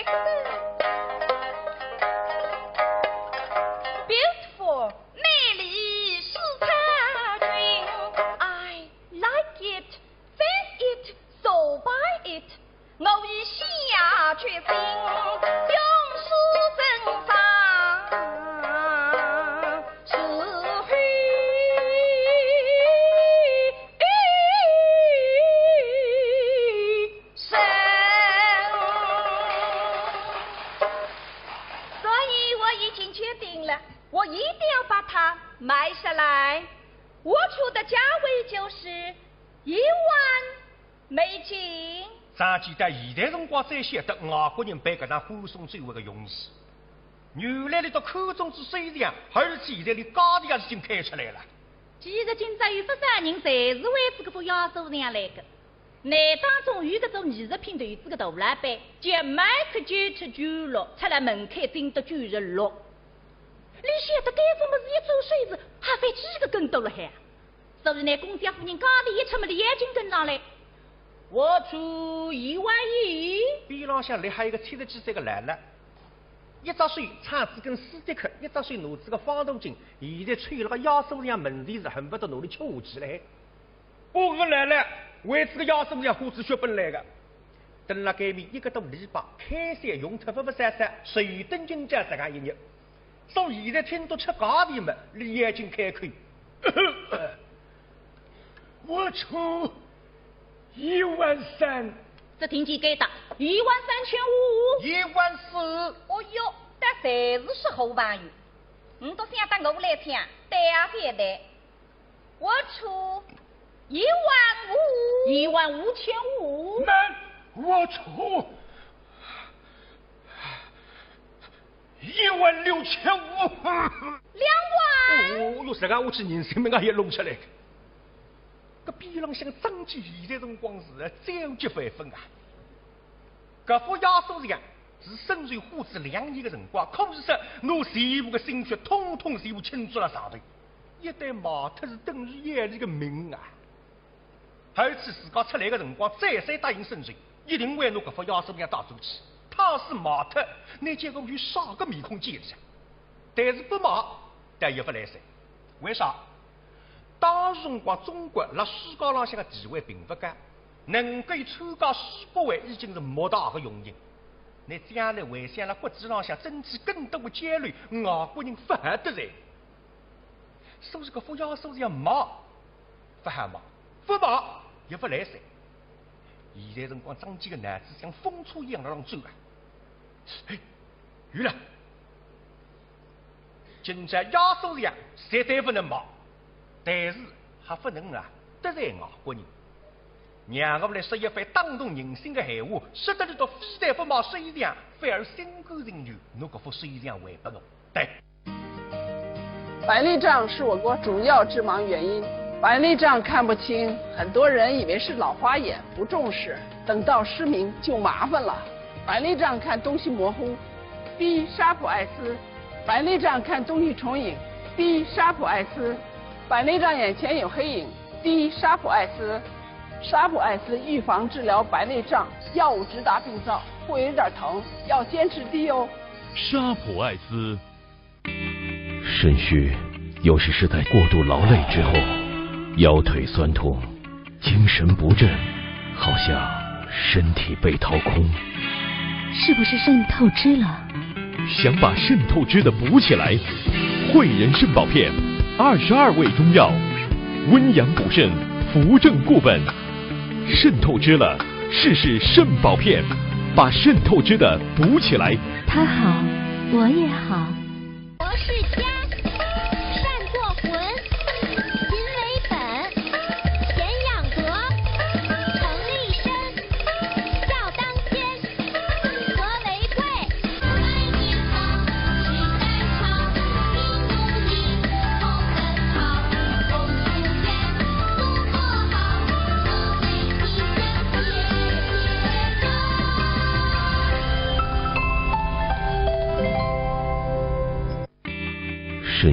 过。Beautiful，美丽是她君。I like it， Face it，so buy it，我已下决心，永世珍藏是后生。所以我已经决定了，我一定要把它买下来。我出的价位就是一万 美金。张继到现在辰光才晓得外国人办搿场欢送酒会个用意。原来俚笃看中仔收藏，而且现在连价钿也已经开出来了。其实今朝有勿少人侪是为仔搿幅雕塑像来个，那当中有搿种艺术品投资个大老板，叫Michael J.J.Julo，出了门槛顶到九十六。俚晓得搿幅物事一转手是还翻几个跟斗了海啊！ 所以呢，公家夫人价钿一出么，俚已经跟上来。我出一万一。边浪向立好一个七十几岁个老老，一只手撑仔根斯蒂克，一只手拿仔个方头巾，现在凑了个雕塑像门前是恨不得拿俚吃下去了。哦，搿个老老为仔个雕塑像花仔血本来个。 蹲辣该面一个多礼拜，开销用脱勿勿少少，随等今朝搿个一日。所以现在听到出价钿么，俚已经开口。我出一万三。只听见该搭，一万三千五。一万四。哦哟，搿侪是说好朋友。倷笃想搭我来抢，对啊，勿对？ 我出一万五。一万五千五。慢，我出一万六千五。两万。哦哟，实梗下去人性命也弄出来。搿边浪向张继现在辰光是焦急万分啊。搿幅雕塑像是沈瑞花仔两年个辰光，可以说拿全部个心血统统全部倾注辣上头。 一旦卖脱是等于要俚个命啊！而且自家出来个辰光再三答应沈瑞，一定会拿搿幅雕塑像带转去。倘使卖脱，那结果有啥个面孔见俚啊？但是勿卖，倒也勿来三。为啥？当时辰光中国辣世界浪向个地位并勿高，能够参加世博会已经是莫大个荣幸。那将来回想辣国际浪向争取更多个交流，外国人勿好得罪。 所以搿幅雕塑像卖，勿好卖，勿卖也勿来三。现在辰光张继个脑子像风车一样辣浪转啊。嘿，有了！今朝雕塑像绝对勿能卖，但是还勿能啊得罪外国人。让我来说一番打动人心个闲话，说得俚笃非但勿卖收藏，反而心甘情愿拿搿幅收藏还拨我。对。 白内障是我国主要致盲原因。白内障看不清，很多人以为是老花眼，不重视，等到失明就麻烦了。白内障看东西模糊，滴沙普爱思。白内障看东西重影，滴沙普爱思。白内障眼前有黑影，滴沙普爱思。沙普爱思预防治疗白内障，药物直达病灶，会有点疼，要坚持滴哦。沙普爱思。 肾虚有时是在过度劳累之后，腰腿酸痛，精神不振，好像身体被掏空。是不是肾透支了？想把肾透支的补起来，汇仁肾宝片，二十二味中药，温阳补肾，扶正固本。肾透支了，试试肾宝片，把肾透支的补起来。他好，我也好。博士家，上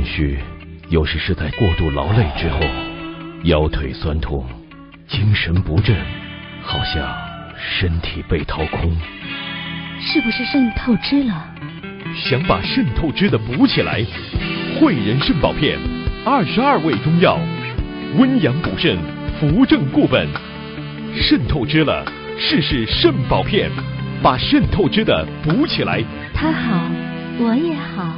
是，又是是在过度劳累之后，腰腿酸痛，精神不振，好像身体被掏空。是不是肾透支了？想把肾透支的补起来，汇仁肾宝片，二十二味中药，温阳补肾，扶正固本。肾透支了，试试肾宝片，把肾透支的补起来。他好，我也好。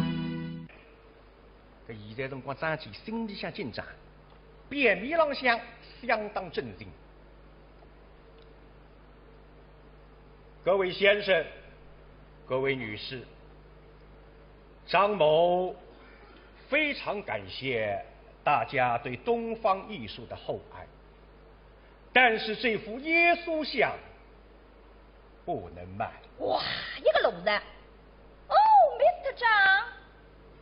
搿现在辰光张骞心里向紧张，表面浪向相当镇静。各位先生，各位女士，张某非常感谢大家对东方艺术的厚爱，但是这幅耶稣像不能卖。哇，一个路人！哦，Mister 张，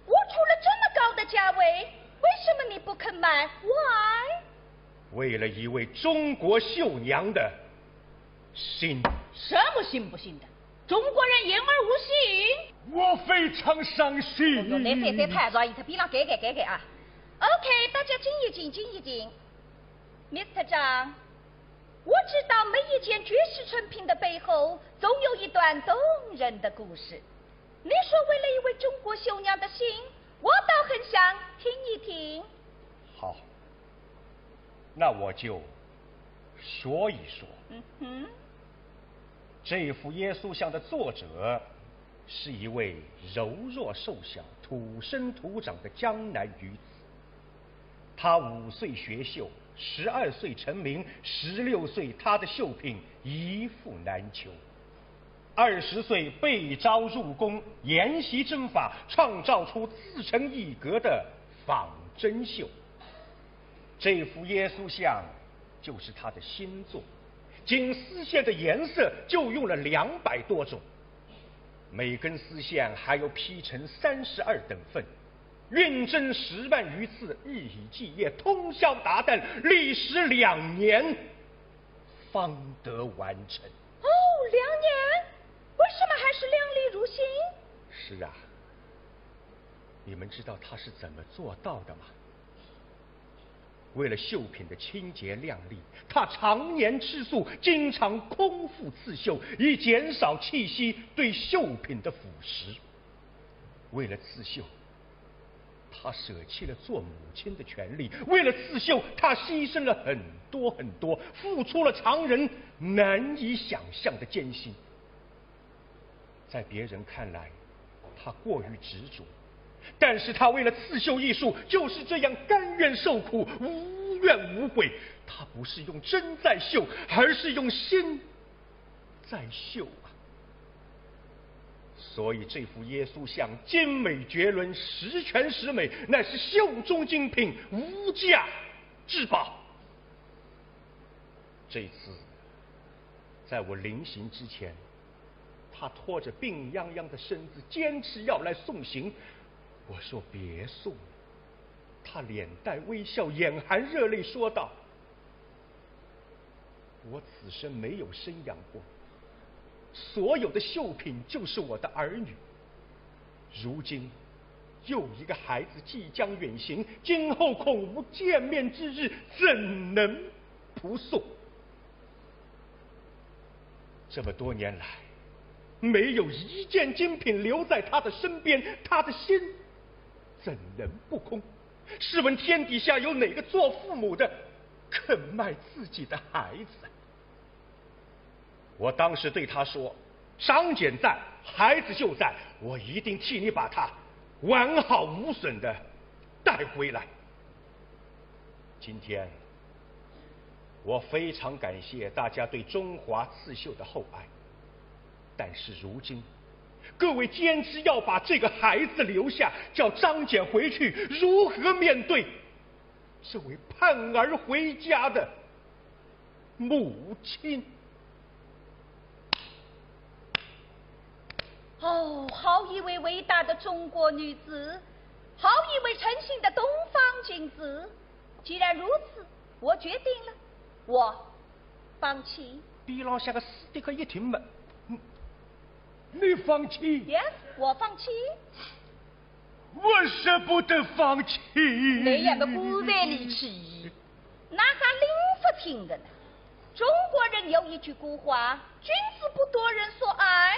我出了这么高的价位，为什么你不肯卖？Why？为了一位中国绣娘的心。什么信不信的？中国人言而无信。我非常伤心。侬拿翻翻拍照，伊特边浪改改改改啊。OK，大家静一静，静一静。Mister 张，我知道每一件绝世珍品的背后，总有一段动人的故事。你说为了一位中国绣娘的心，我倒很想听一听。好，那我就说一说。嗯哼，这幅耶稣像的作者是一位柔弱瘦小、土生土长的江南女子。她五岁学绣，十二岁成名，十六岁她的绣品一副难求。二十岁被招入宫，研习针法，创造出自成一格的仿真绣。这幅耶稣像就是她的新作，仅丝线的颜色就用了两百多种，每根丝线还要劈成三十二等份，运针十万余次，日以继夜，通宵达旦，历时两年，方得完成。哦，两年，为什么还是亮丽如新？是啊，你们知道她是怎么做到的吗？为了绣品的清洁亮丽，她常年吃素，经常空腹刺绣，以减少气息对绣品的腐蚀。为了刺绣，她舍弃了做母亲的权利。为了刺绣，她牺牲了很多很多，付出了常人难以想象的艰辛。在别人看来，她过于执着，但是她为了刺绣艺术，就是这样甘愿受苦，无怨无悔。她不是用针在绣，而是用心在绣啊。所以这幅耶稣像精美绝伦，十全十美，乃是绣中精品，无价之宝。这次，在我临行之前，她拖着病殃殃的身子，坚持要来送行。我说别送了，她脸带微笑，眼含热泪，说道：“我此生没有生养过，所有的绣品就是我的儿女。如今又一个孩子即将远行，今后恐无见面之日，怎能不送？”这么多年来，没有一件精品留在她的身边，她的心怎能不空？试问天底下有哪个做父母的肯卖自己的孩子？我当时对她说：“张謇在，孩子就在，我一定替你把他完好无损的带回来。”今天，我非常感谢大家对中华刺绣的厚爱，但是如今，各位坚持要把这个孩子留下，叫张謇回去，如何面对这位盼儿回家的母亲？哦，好一位伟大的中国女子，好一位诚信的东方君子。既然如此，我决定了，我放弃。边浪向个史迪克一听嘛，嗯，你放弃？ Yes，我放弃。我舍不得放弃。那样的骨牌里去，哪哈拎勿清的呢？中国人有一句古话，君子不夺人所爱。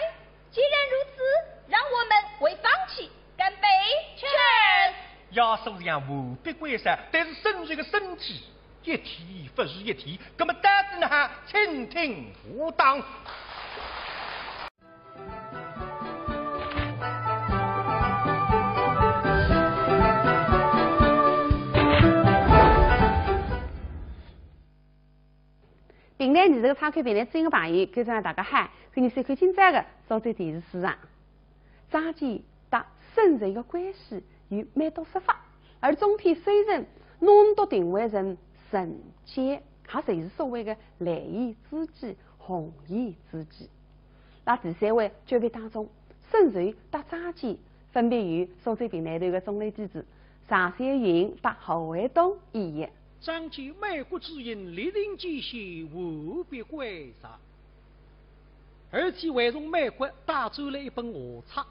既然如此，让我们为放弃干杯。Cheers！夜宿场无必归山，但是沈瑞个身体一天不如一天，那么到底哪哈，请听下档。 评弹艺术个唱口评弹，尊敬个朋友、观众朋友大家好，欢迎收看今朝个苏州电视书场。张健搭沈瑞个关系有蛮多说法，而中篇虽然弄到定位成沈奸，也就是所谓个蓝颜知己、红颜知己。 那第三回决别当中，沈瑞搭张健分别由苏州评弹团个中流砥柱常小云搭侯卫东演绎。张健卖国之行，历尽艰险，无必归山。而且还从卖国带转来一本画册，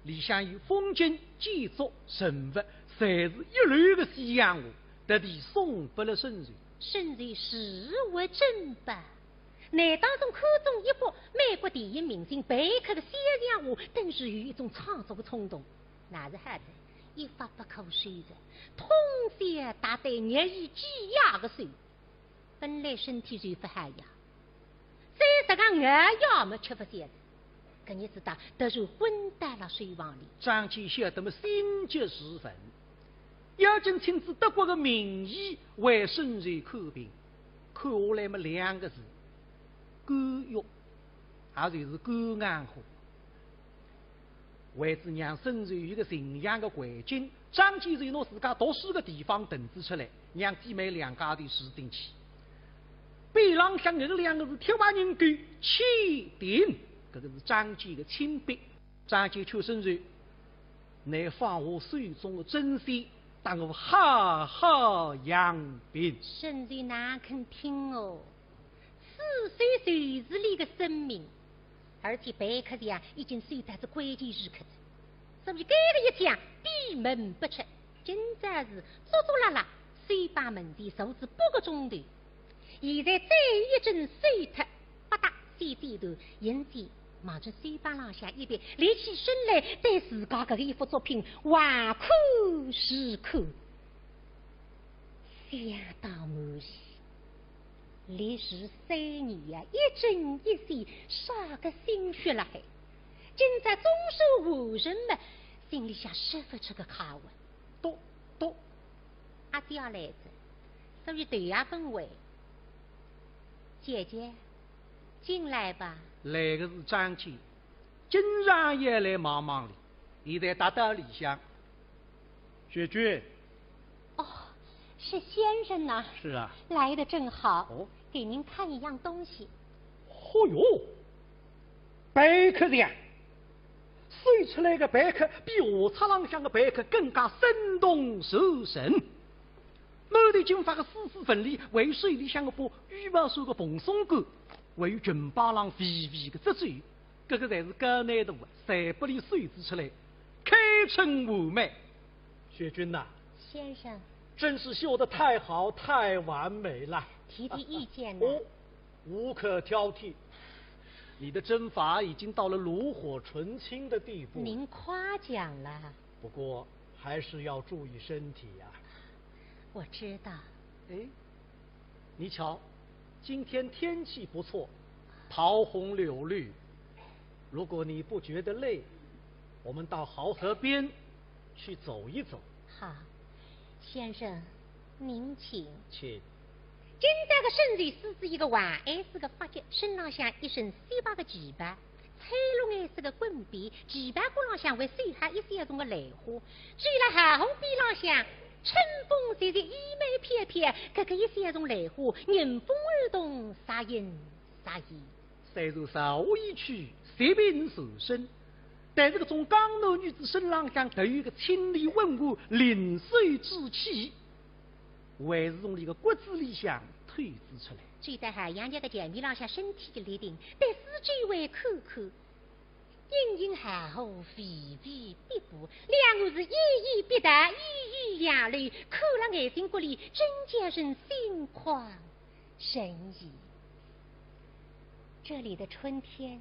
里向有风景、建筑、人物，侪是一流个西洋画，特地送拨了沈瑞。沈瑞视为珍宝。 拿当中看中一幅美国电影明星贝克个肖像画，顿时有一种创作个冲动。那是好哉，一发不可收拾，通宵达旦日以继夜个修。本来身体就勿好呀，再加上熬夜么吃勿消哉，搿日子大，突然昏倒了书房里。张健晓得么心急如焚，要紧请仔德国个名医为沈瑞看病。 看下来么两个字，肝郁，也就是肝硬化。为仔让沈瑞有个静养个环境，张健就拿自家读书个地方腾仔出来，让姊妹两家头住进去。边浪向搿个两个字贴花人勾，签订，搿个是张健个亲笔。 张健求沈瑞，倷放下手中个针线，搭我好好养病。沈瑞哪肯听哦？此手就是俚个生命，而且贝克像已经守到仔关键时刻哉，所以搿个一枪闭门不出。今朝是足足拉拉，书房门前坐仔半个钟头。 现在再一针收脱，吧嗒，先剪断，银子望仔书包浪向一别，立起身来，对自家搿个一幅作品横看竖看。想到满意，历时三年呀，一针一线，啥个心血辣海。今朝总算完成了，心里向说勿出个快活。笃笃，阿姐也来哉，所以头也勿回。 姐姐，进来吧。来个是张健，经常也来望望俚，现在踏到里向。雪君。哦，是先生呐。是啊。来得正好。哦。给您看一样东西。嚯哟，贝克像，收出来个贝克比画册浪向个贝克更加生动传神。 满头金发个丝丝粉里，还有手里向个把羽毛扇个蓬松管，还有裙摆浪微微个褶皱，搿个侪是高难度个，侪拨俚设计出来，堪称完美。雪君呐，先生。真是绣得太好，太完美了。提提意见呢？哦，无可挑剔。你的针法已经到了炉火纯青的地步。您夸奖了。不过还是要注意身体呀。 我知道。哎，你瞧，今天天气不错，桃红柳绿。如果你不觉得累，我们到濠河边去走一走。好，先生，您请。请。今朝个沈瑞施仔一个横按式个发脚，身浪向一身雪白个旗袍， 翠绿颜色个裙边，旗袍管浪向还绣好一小丛个兰花，走勒寒风边浪向，春风习习，衣袂飘飘，搿个一小丛兰花，迎风而动，啥影啥意。虽然韶华已去，雪鬓缠身，但是搿种江南女子身浪向特有个清丽温婉、灵秀之气，还是从俚个骨子里向透仔出来。走到寒洋洋个墙壁浪向，身体一立定，对四周围看看，阴阴寒火，微微碧波，两岸是依依碧潭，依依杨柳，看了眼睛骨里，真叫人心旷神怡。这里的春天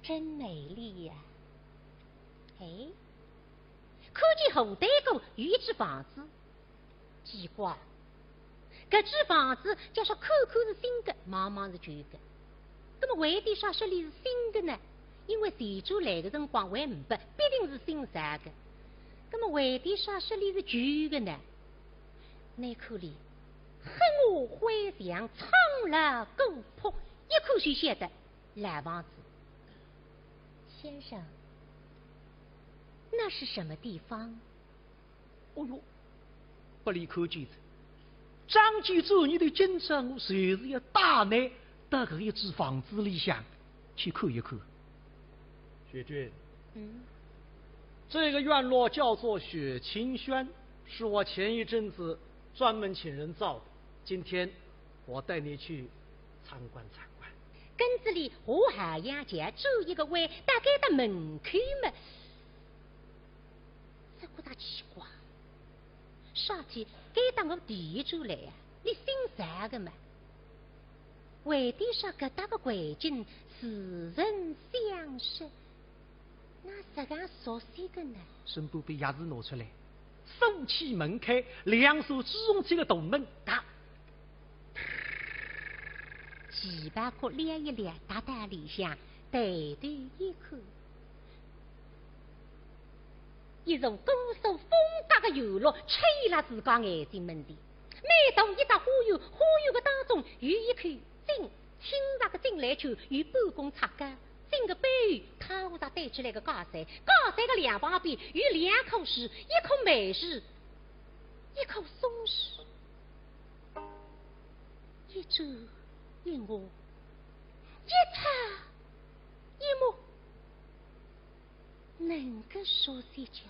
真美丽呀。哎，看见河对过有一幢房子， 奇怪，搿幢房子叫啥看看是新个，望望是旧个。那么为点啥说俚是新个呢？因为前转来个辰光还没，必定是新造个。那么为点啥说俚是旧个呢？倷看俚，黑瓦灰墙，苍老古朴，一看就晓得老房子。先生，那是什么地方？ 哦哟，拨俚看见哉。张九转念头，今朝我就是要带倷到搿一幢房子里向去看一看。雪君，嗯？这个院落叫做雪清轩，是我前一阵子专门请人造的。今天我带你去参观参观。跟仔俚下海洋桥转一个弯，到该搭门口么， 只觉得奇怪，啥体该搭我第一转来呀，俚新造个嘛，为点啥搿搭个环境似曾相识，哪实梗熟悉个呢？身边杯钥匙拿出来，锁起门开，两扇朱红漆个大门，嘎， 旗袍裤撩一撩，踏到里向，抬头一看，一种古色风格个院落出现辣自家眼睛门前。每棟一搭花园，花园个当中有一口井，清爽个井栏圈有半公尺高，井个背后太和尚堆起来个假山，假山个两旁边有两棵树，一棵梅树，一棵松树。 一砖一瓦，一草一木，能够说得清。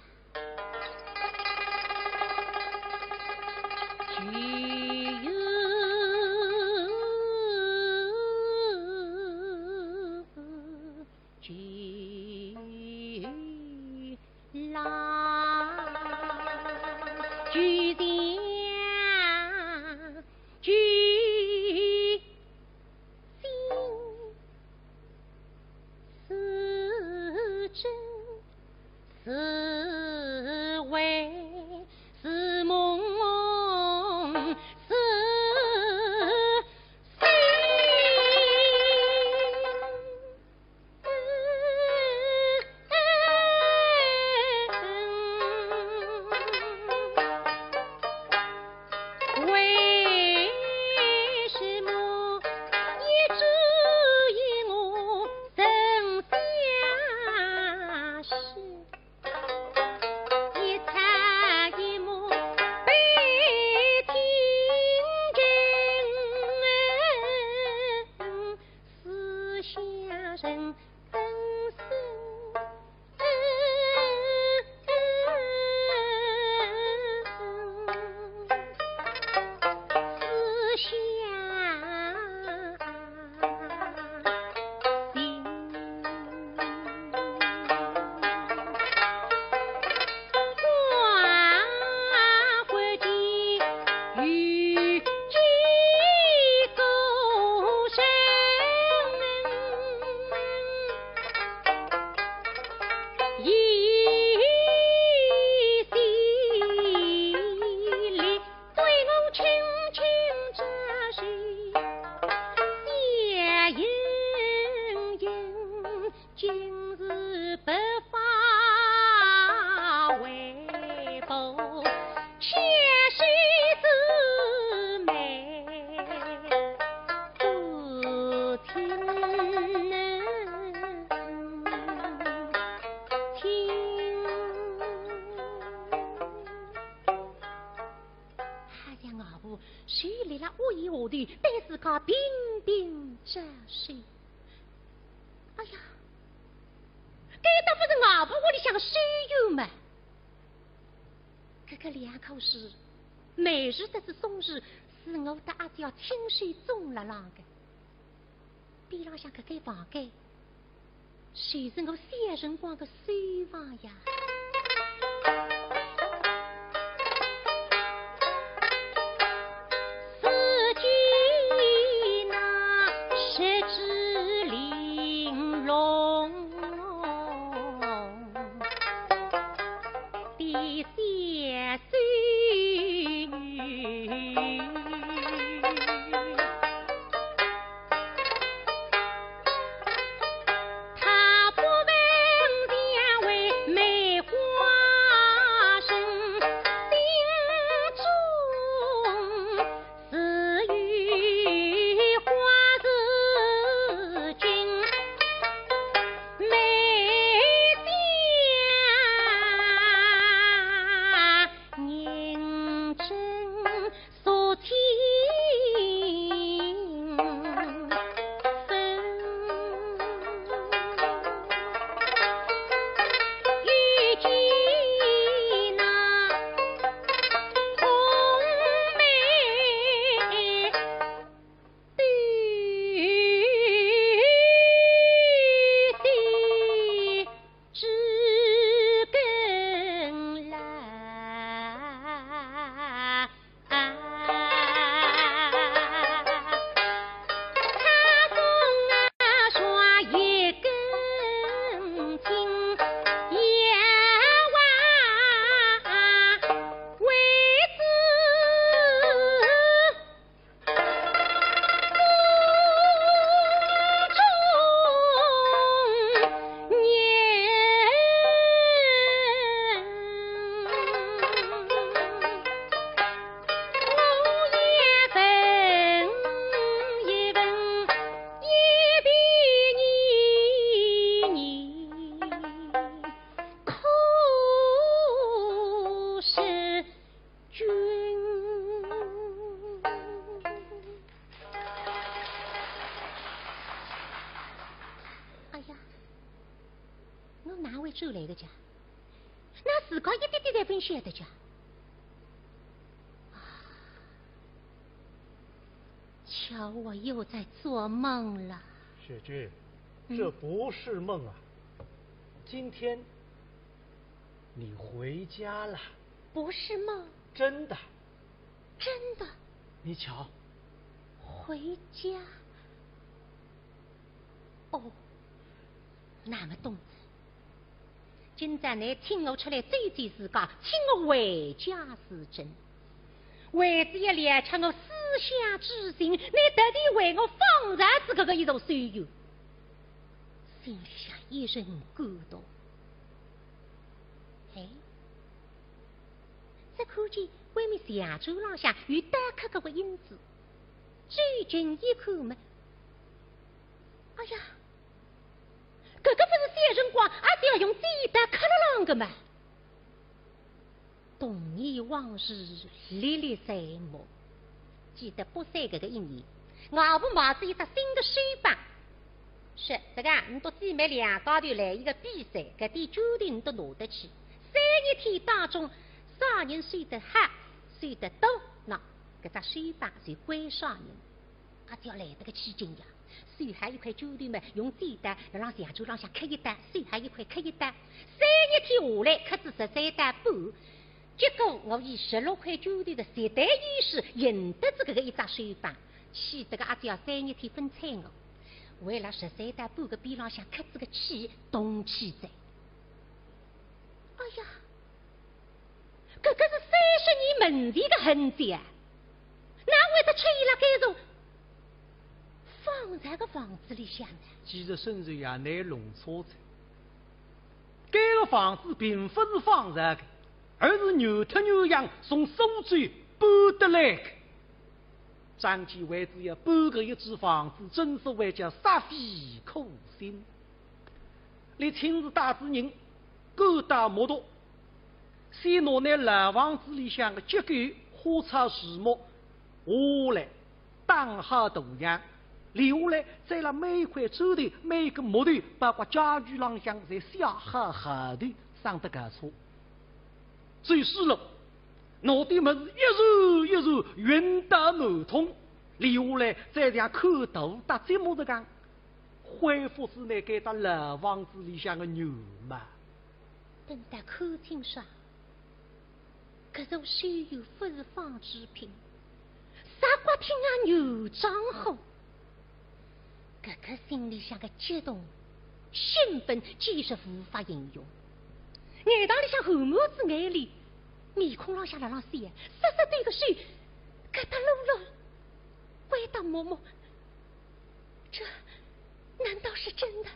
好像外婆就立辣屋檐下头，对自家屏屏招手。哎呀，该搭勿是外婆屋里向个书院嘛？搿个两棵树，梅树搭仔松树，是我搭阿姐亲手种辣浪个。边浪向搿间房间，就是我小辰光个书房呀。哎呀，我哪会转来个家？那自家一点点侪勿晓得家。啊，巧我又在做梦了。雪君，嗯。这不是梦啊，今天你回家了。不是梦。真的。真的。你瞧。回家？哦，那么懂了。今朝倷请我出来祭祭自家，请我回家是真。为仔要了却我思乡之情，倷特地为我仿造仔搿个一座书院，心里向一阵感动。哎，只看见外面墙磚浪向有刀刻搿个印子，走近一看嘛，哎呀，搿个勿是小辰光阿爹用剪刀刻勒浪个嘛？童年往事历历在目。记得八岁搿个一年，外婆买仔一只新个书板，说：“这个，倷笃姊妹两家头来一个比赛，搿点绢头倷笃拿得去。三日天当中，啥人收得好，收得多，那搿只书板就归啥人。”阿姐来得个起劲呀，收好一块绢头嘛，用剪刀辣浪墙角浪向刻一刀，收好一块刻一刀。三日天下来，刻仔十三刀半。结果我以十六块绢头个绝对优势，赢得仔搿个一只书板，气得个阿姐三日天勿睬我。为了十三刀半个边浪向刻仔个气，动气哉。哎呀， 搿个是三十年门前个痕迹啊，哪会得出现辣该座仿造个房子里向呢？其实孙瑞也拿弄错哉，该个房子并勿是仿造个，而是原脱原样从苏州搬得来个。张继为仔要搬搿一幢房子，真所谓叫煞费苦心。俚亲自带仔人赶到木渎， 先拿拿老房子里向个结构、花草树木挖来，打好土样，留下来再辣每一块砖头、每一个木头，包括家具浪向侪写好号头，省得搞错。最后了，拿点物事一串一串运到木通，留下来再像看图搭积木实梗，恢复仔倷该搭老房子里向个原貌。等到看清爽，搿座手又勿是纺织品，啥个品啊，原装货。搿个心里向个激动、兴奋，简直无法形容。眼袋里向含满仔眼泪，面孔浪向辣浪写，湿湿对个手，搿搭落落，回答默默。 这难道是真的？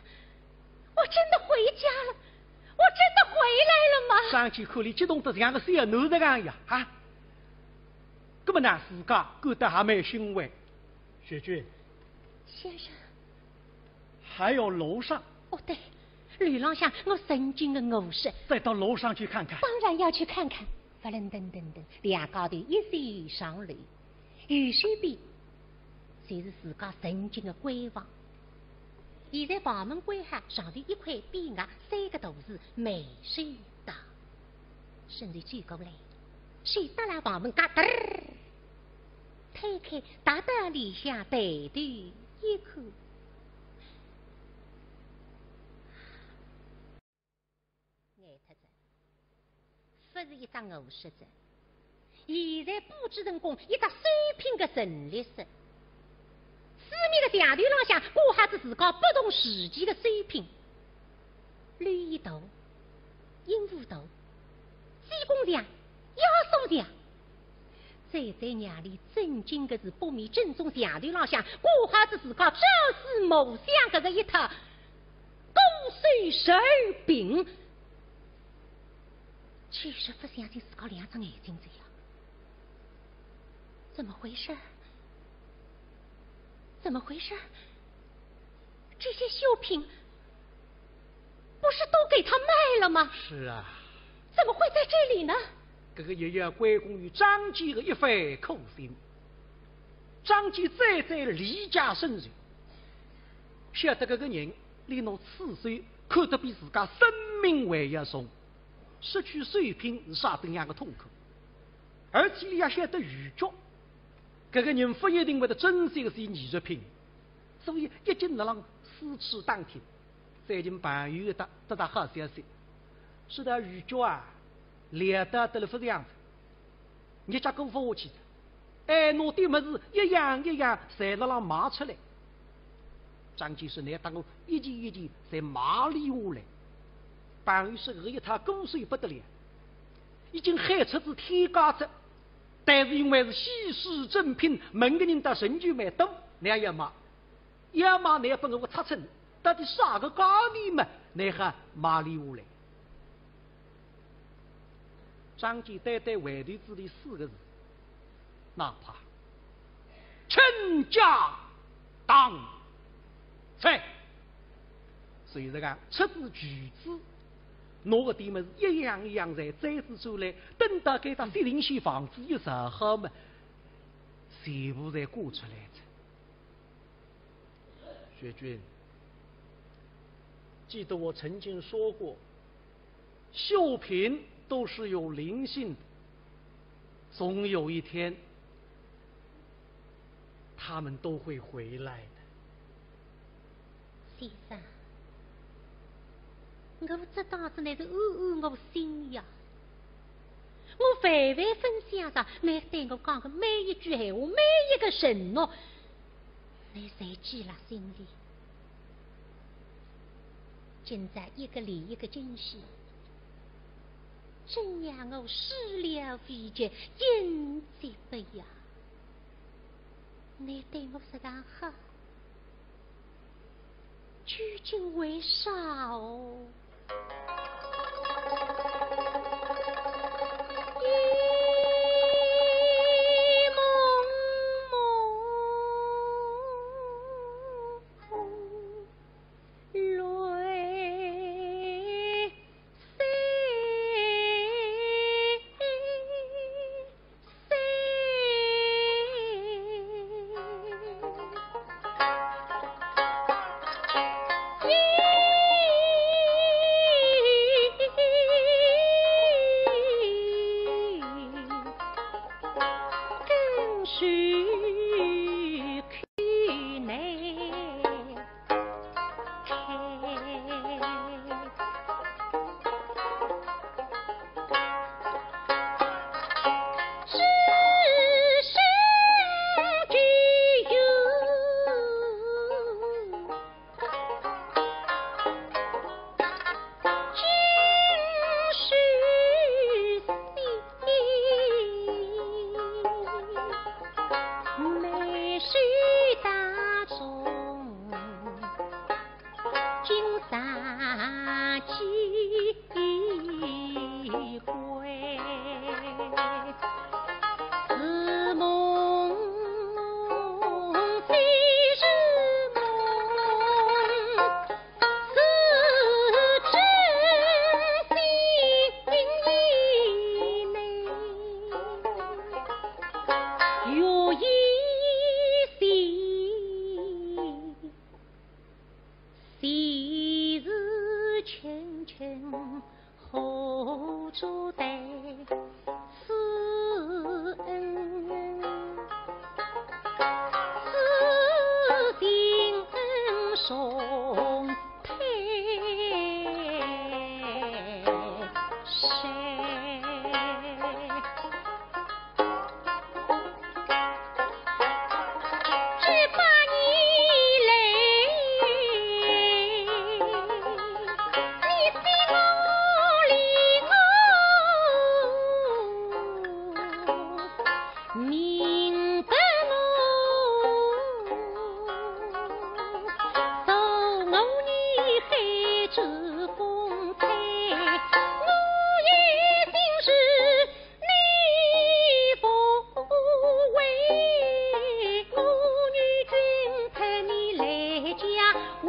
我真的回家了？我真的回来了吗？张继看俚激动得像个小囡实梗呀，啊！搿么呢，自家感到还蛮欣慰。雪君，先生。还要楼上？哦，对，楼浪向我曾经的卧室。再到楼上去看看。当然要去看看。 勿楞登登登，两家头一齐上楼。右手边就是自家曾经的闺房。现在房门关好，上头一块匾额，三个大字“梅寿堂”。伸手走过来，手搭牢房门，嘎噔儿推开，踏到里向抬头一看， 呆脱哉，勿是一只卧室哉，现在布置成功一只收品的陈列室。四面的墙头浪向挂好仔自家不同时期的收品，绿衣图、鹦鹉图、济公像、耶稣像， 最最让俚震惊的是，北面正中墙头浪向挂好仔自家朝思暮想搿个一套古手手柄，简直勿相信自家两只眼睛哉呀！怎么回事？怎么回事？这些绣品 不是都给他卖了吗？是啊。怎么会在这里呢？搿个也要归功于张继的一番苦心。张继最最理解沈壽，晓得搿个人，俚拿此手看得比自家生命还要重，失去手品是啥等样的痛苦。而且俚也晓得余局，搿个人勿一定会得珍惜搿些艺术品，所以一径辣浪四处打听。 最近朋友搭得到好消息，说道余局啊，料到得了勿像样子，日脚过勿下去哉，拿点物事一样一样侪辣浪卖出来。张继说，倷搭我一件一件侪买俚下来。朋友说搿一套古手不得了，已经喊出仔天价哉，但是因为是稀世珍品，问个人倒仍旧蛮多，倷也要买。 要么倷要拨我个尺寸，到底啥个价钿嘛，倷好买俚下来。张继单单回头仔俚四个字，哪怕倾家荡产。所以讲，出仔巨资，拿搿点物事一样一样侪追仔出来，等到该搭西林县房子一造好嘛，全部侪挂出来哉。 雪君，记得我曾经说过，绣品都是有灵性的，总有一天，他们都会回来的。先生，我搿当仔倷是安安我心呀。我万万勿想着倷对我讲的每一句闲话，每一个承诺， 倷侪记辣心里。今朝一个连一个惊喜，真让我始料未及，应接不暇。倷对我实梗好，究竟为啥哦？心生机会，似梦非是梦，是真心意呢，月夜思 前世情深何处得此恩？此心恩重 谁？这八年来，你非我离我， 明白我，受我女孩之风采，我也心事你不为，我女君陪你来加回。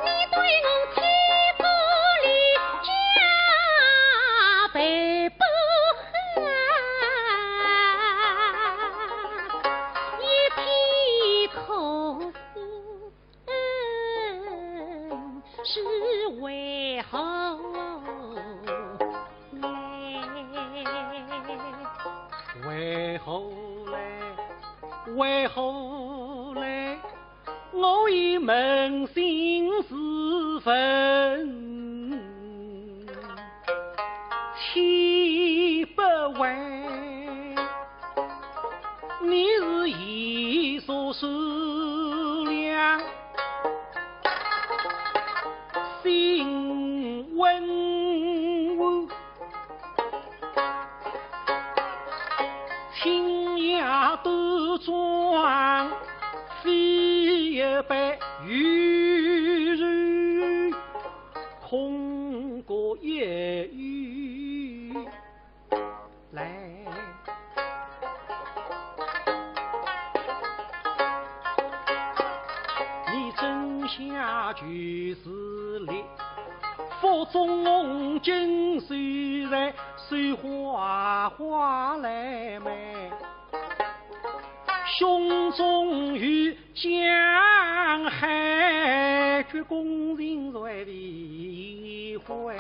你对我千不离，加倍不恨，一片苦心。 是为何来？为何来？为何来？我已扪心自问，千百回。 你是一座善良心温和，清雅端庄，非一般，有时空过一语。 来。你真相就是烈，腹中红巾虽然水花花来漫，胸中有 江海，鞠躬尽瘁的欢，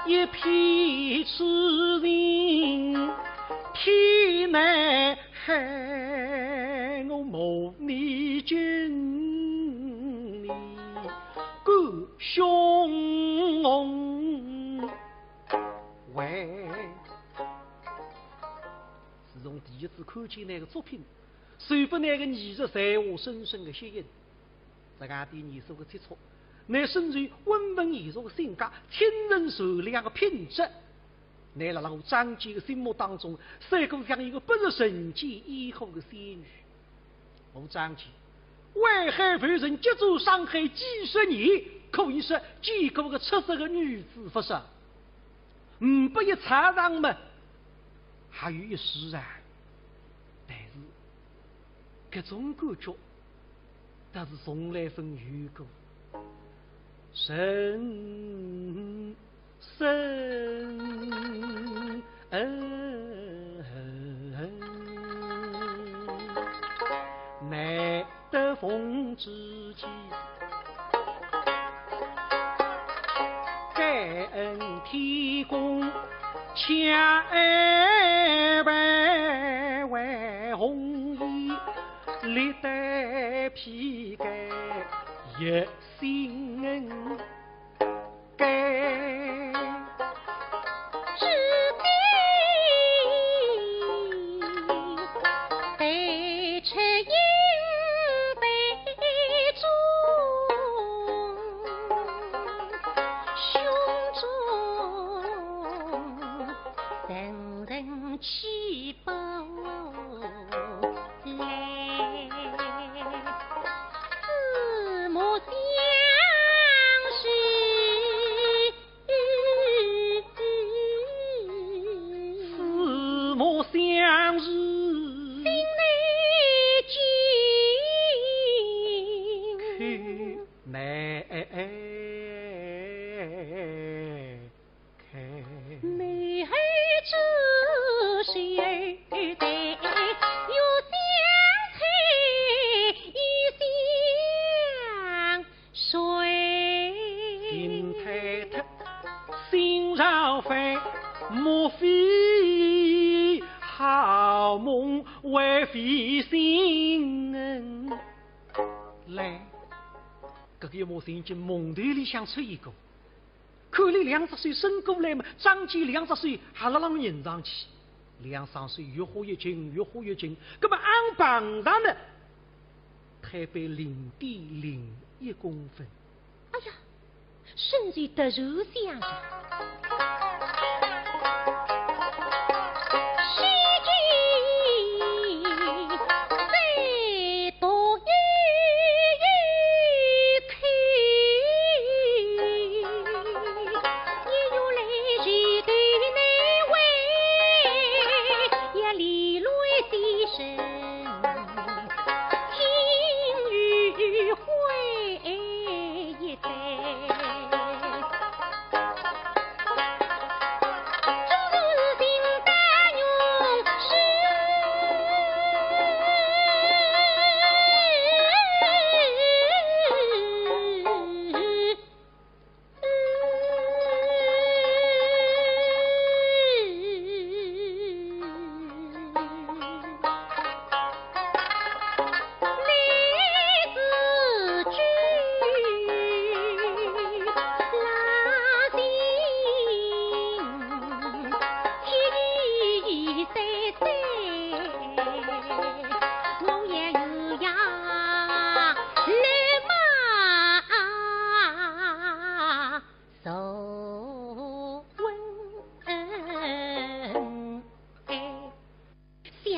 一片痴情天难海。我慕你今，你敢雄雄为。自从第一次看见㑚个作品， 受拨㑚个艺术才华深深个吸引。实梗点艺术个接触，㑚深受温文尔雅个性格、清纯善良个品质，㑚辣辣我张健个心目当中，赛过像一个不食人间烟火个仙女。我张健，淮海浮沉，激战上海几十年，可以说见过个出色个女子，勿是？ 呒拨一场上么，还有一世啊。但是，搿种感觉，倒是从来朆有过。深深难得逢知己， 感恩天公，千万万红衣。历代披盖一心恩该。 四目相视，心难尽。口难开。 心坍脱，心潮翻，莫非好梦还非心恩？来，搿个一梦醒进梦头里向出一个。 看伊两只手伸过来嘛，张继两只手还辣浪人上去，两双手越合越紧，越合越紧。葛末硬碰上呢，推扳零点零一公分。哎呀，身体突然向上。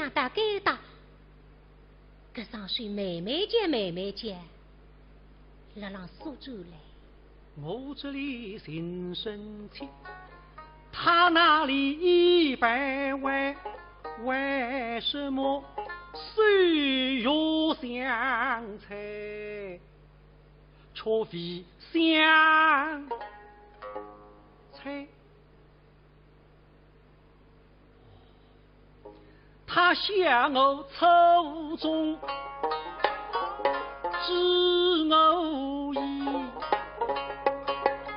想到该搭，搿双手慢慢叫，慢慢叫，辣浪缩转来。我这里心生气，他那里一般为，为什么手又相猜，却非相猜？ 他笑我粗中知我意，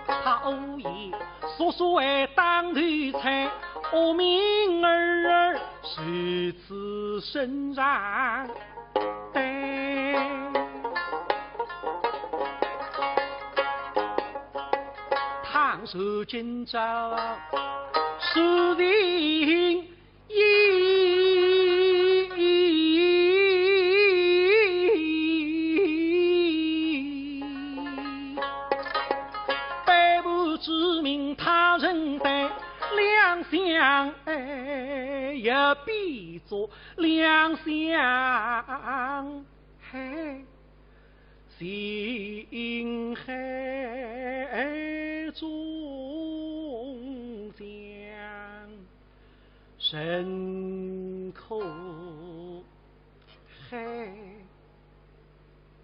他无言，说说还当头猜，我命儿儿如此身上 对，倘若今朝事情一背叛之名他人担，两相爱也必做 两相害，心海中将人可害。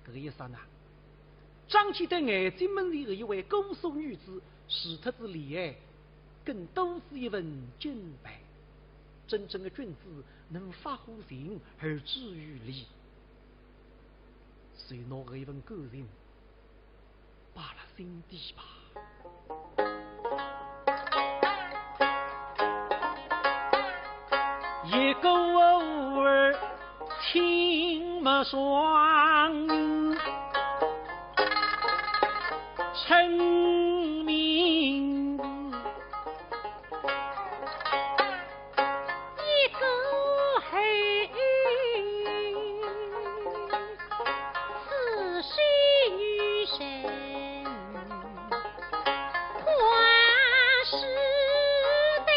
搿个一刹那，张继对眼睛门前的一位姑苏女子，除脱仔怜爱，更多是一份敬佩。真正的君子能发乎情而止于礼，就拿搿一份感情摆辣心底吧。一个儿亲双，称名字，一个后，此是女神，跨世代。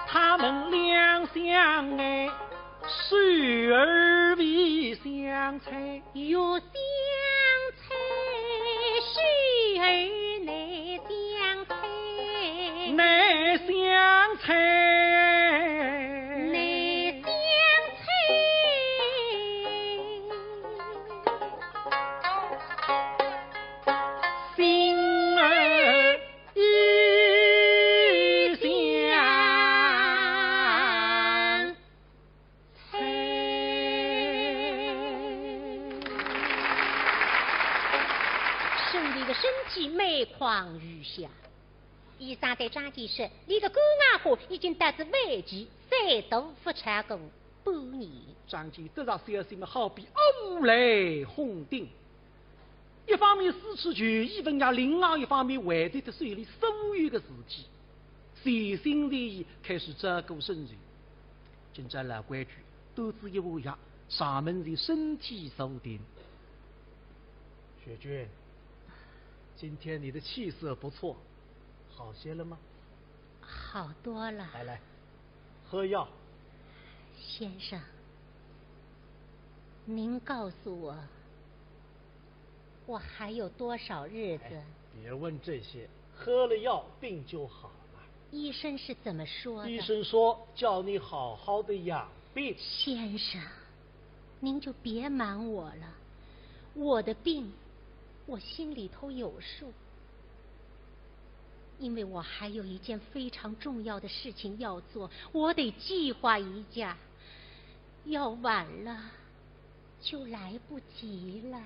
他们两相爱， 手儿未相猜，月相猜，手儿难相猜，难相猜，难相猜。心儿 一相猜。身体个身体每况愈下，医生对张健说，你个肝硬化已经到仔晚期，三度复查过半年。张健得着消息么，好比乌雷轰顶。 一方面四处求医问药，另外一方面回头仔手里所有个事体，全心全意开始照顾身体。今朝老规矩，端仔一碗药，上面就身体坐定。雪君，今天你的气色不错，好些了吗？好多了。来来，喝药。先生，您告诉我， 我还有多少日子？哎，别问这些，喝了药病就好了。医生是怎么说的？医生说叫你好好地养病。先生，您就别瞒我了，我的病，我心里头有数。因为我还有一件非常重要的事情要做，我得计划一下，要晚了， 就来不及了。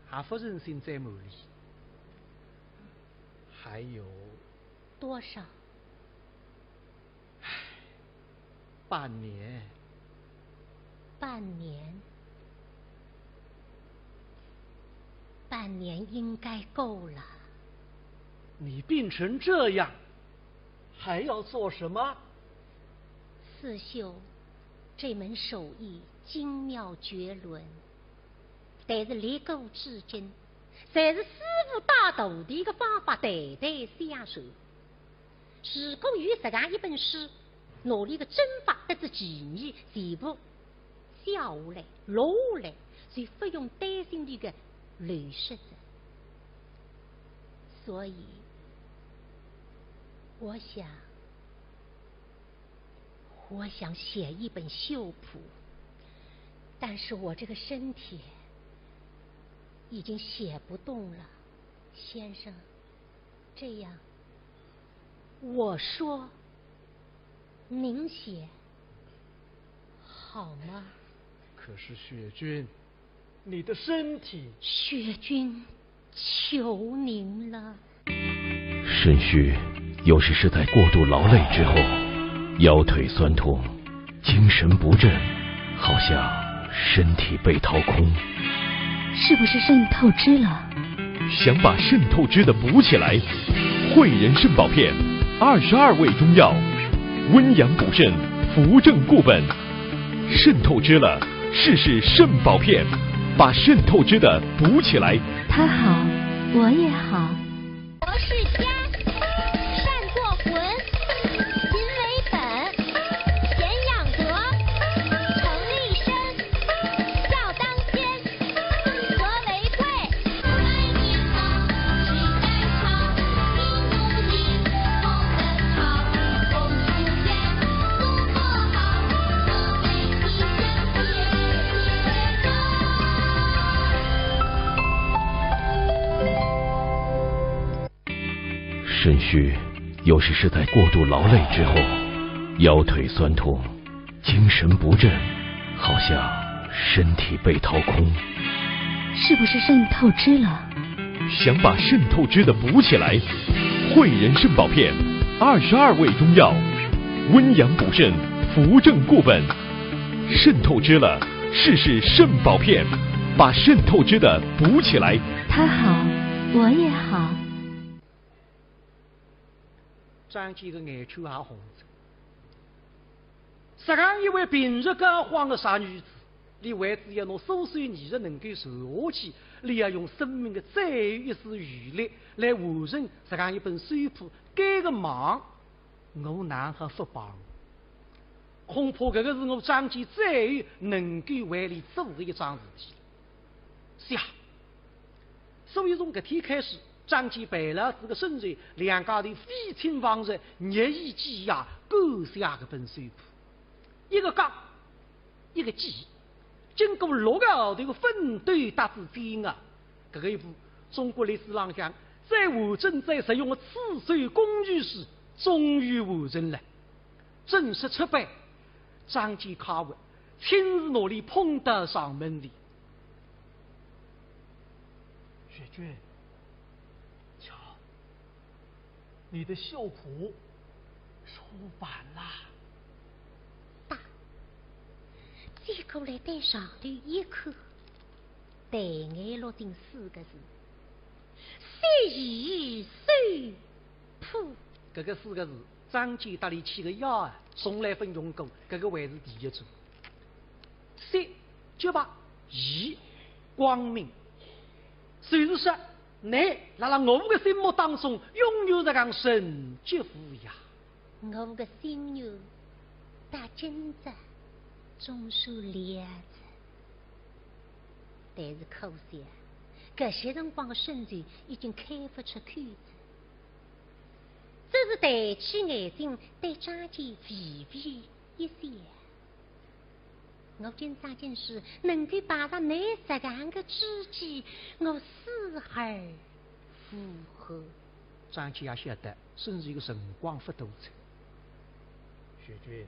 还勿忍心再瞒俚。还有多少？唉，半年。半年？半年应该够了。你病成这样，还要做什么？刺绣这门手艺精妙绝伦， 但是立古至今，侪是师傅带徒弟个方法代代相传。如果有实梗一本书，拿俚个针法搭仔技艺全部写下来、录下来，就勿用担心俚个流失哉。所以，我想， 我想写一本绣谱，但是我这个身体已经写不动了。先生，这样，我说，您写，好吗？可是雪君，你的身体……雪君， 求您了。肾虚又是是在过度劳累之后，腰腿酸痛，精神不振，好像身体被掏空。是不是肾透支了？想把肾透支的补起来，汇仁肾宝片，二十二味中药，温阳补肾，扶正固本。 肾透支了，试试肾宝片，把肾透支的补起来。他好，我也好。博士家，善作魂，勤为本，贤养德，诚立身，孝当先。 肾虚又是是在过度劳累之后，腰腿酸痛， 精神不振，好像身体被掏空。是不是肾透支了？想把肾透支的补起来，汇仁肾宝片，二十二味中药，温阳补肾，补证顾问，渗透汁了，试试肾宝片，把渗透汁的补起来。他好，我也好。张健个眼圈也红仔。实梗一位平日交关个傻儿子，俚为仔要拿苏州艺术能够传下去，俚要用生命个最后一丝余力来完成实梗一本手谱，该个忙 我哪哼勿帮？恐怕搿个是我张健最后能够为俚做个一桩事体。是啊，所以从搿天开始，张健陪牢仔个孙子，两家头废寝忘食，日以继夜，赶写搿本手谱。一个讲， 一个记，经过六个号头个奋斗搭仔煎熬，搿个一部中国历史浪向最完整、最实用个刺绣工具书终于完成了。正式出版，张健开盒，亲自拿俚捧到上门的。雪君，瞧， 你的绣谱出版啦。答，接过来对上头一看，对眼落定四个字：“写意收谱。”搿个四个字，张健搭俚起个夜啊，从来勿用过，搿个还是第一桩。 写，洁白，意，光明。就是说，倷辣辣我个心目当中永远是个神级无呀。我个心愿，到今朝总算了着。但是可惜啊，搿歇辰光个孙子已经开勿出口子，只是抬起眼睛对张健微微一笑。 我今朝竟是能够碰着倷实梗个知己，我死而无悔。张健也晓得，孙子个辰光勿多哉。雪君，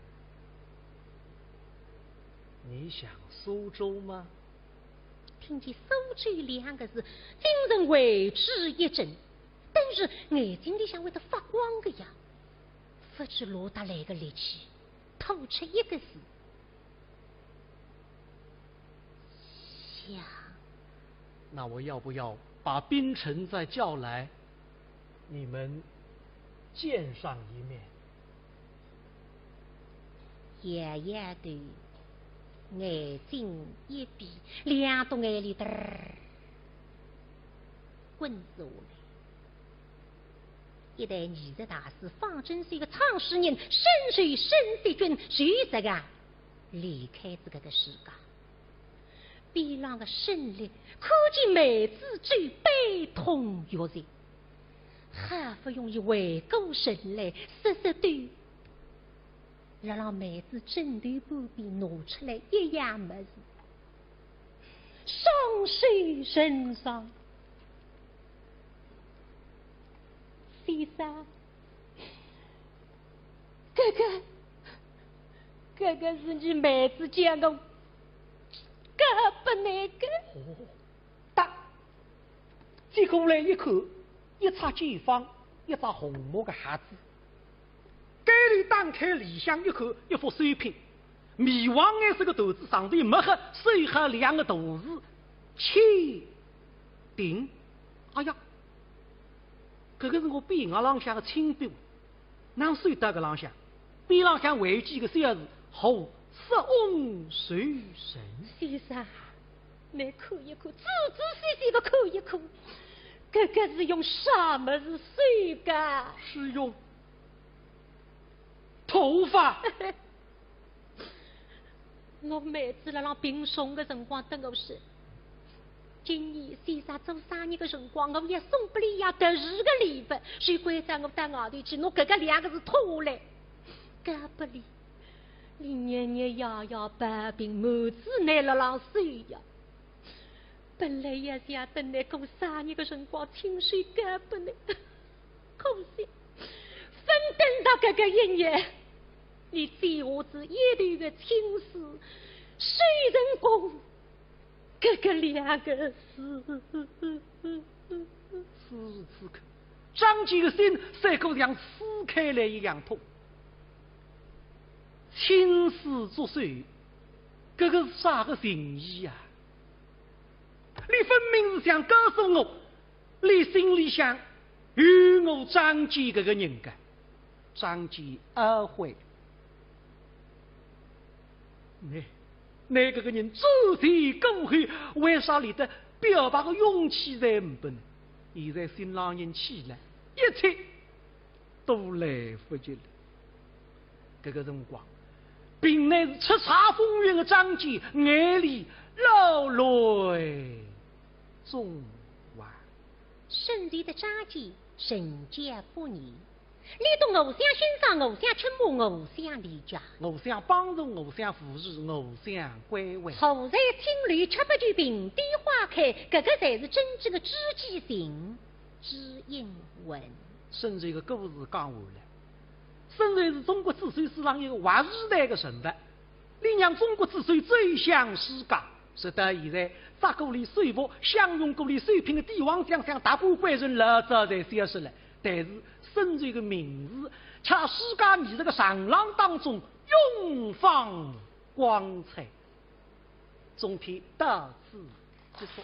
你想苏州吗？听见苏州两个字，精神为之一振，顿时眼睛里向会得发光个呀，勿知落搭来个力气，吐出一个字。 想。那我要不要把冰城再叫来，你们见上一面？爷爷的眼睛一闭，两朵眼泪嘚儿滚下来。一代艺术大师方振瑛个创始人沈寿沈德钧就实梗离开仔搿个世界。 边浪个沈烈看见妹子走，悲痛欲绝，好不容易回过神来，实实对辣辣妹子枕头旁边拿出来一样物事，双手呈上。先生， 搿个，搿个是倷妹子叫我交拨倷个。答，接过来一看，一只笺方，一只红木个盒子。盖头打开，里向一看，一幅手品，米黄颜色个缎子，上头墨黑，手写两个大字，签订。哎呀，搿个是我匾额浪向个亲笔。 拿手搭搿浪向，匾浪向还有几个小字，“何色翁受人”。先生，倷看一看，仔仔细细个看一看，搿个是用啥物事绣个？是用头发。我妹子辣浪病重个辰光搭我说，今年先生做生日个辰光，我要送拨俚一样特殊个礼物，就关照我到外头去拿搿个两个字脱下来，交拨俚。俚日日夜夜抱病，满子倷辣浪受呀。本来也想等倷过生日个辰光亲手交拨倷，可惜，勿等到搿个一日，俚剪下仔一头个青丝，手成功，搿个两个字。此时此刻，张健个心赛过像撕开来一样痛。亲手作首，搿个是啥个情谊啊？你分明是想告诉我，你心里向有我张健搿个人个，张健阿会。你，你搿个人走前过后，为啥连得表白个勇气侪没呢？现在心浪人气了，一切 都来不及了。搿个辰光，本来是叱咤风云个张健，眼里老泪纵横。圣地的张健，身价不言。你懂偶像欣赏，偶像倾慕，偶像理解。偶像帮助，偶像扶持，偶像关怀。后来青楼吃不酒，平地花开，搿个才是真正的知己情，知音文。圣人个故事讲完了。 圣人是中国知识史上一个划时代个人物，领让中国知识走向世界。直到现在，着过俚首服、享用过俚首品个帝王将相、达官贵人老早侪消失了，但是圣人个名字却世界艺术个长廊当中永放光彩。中篇到此结束。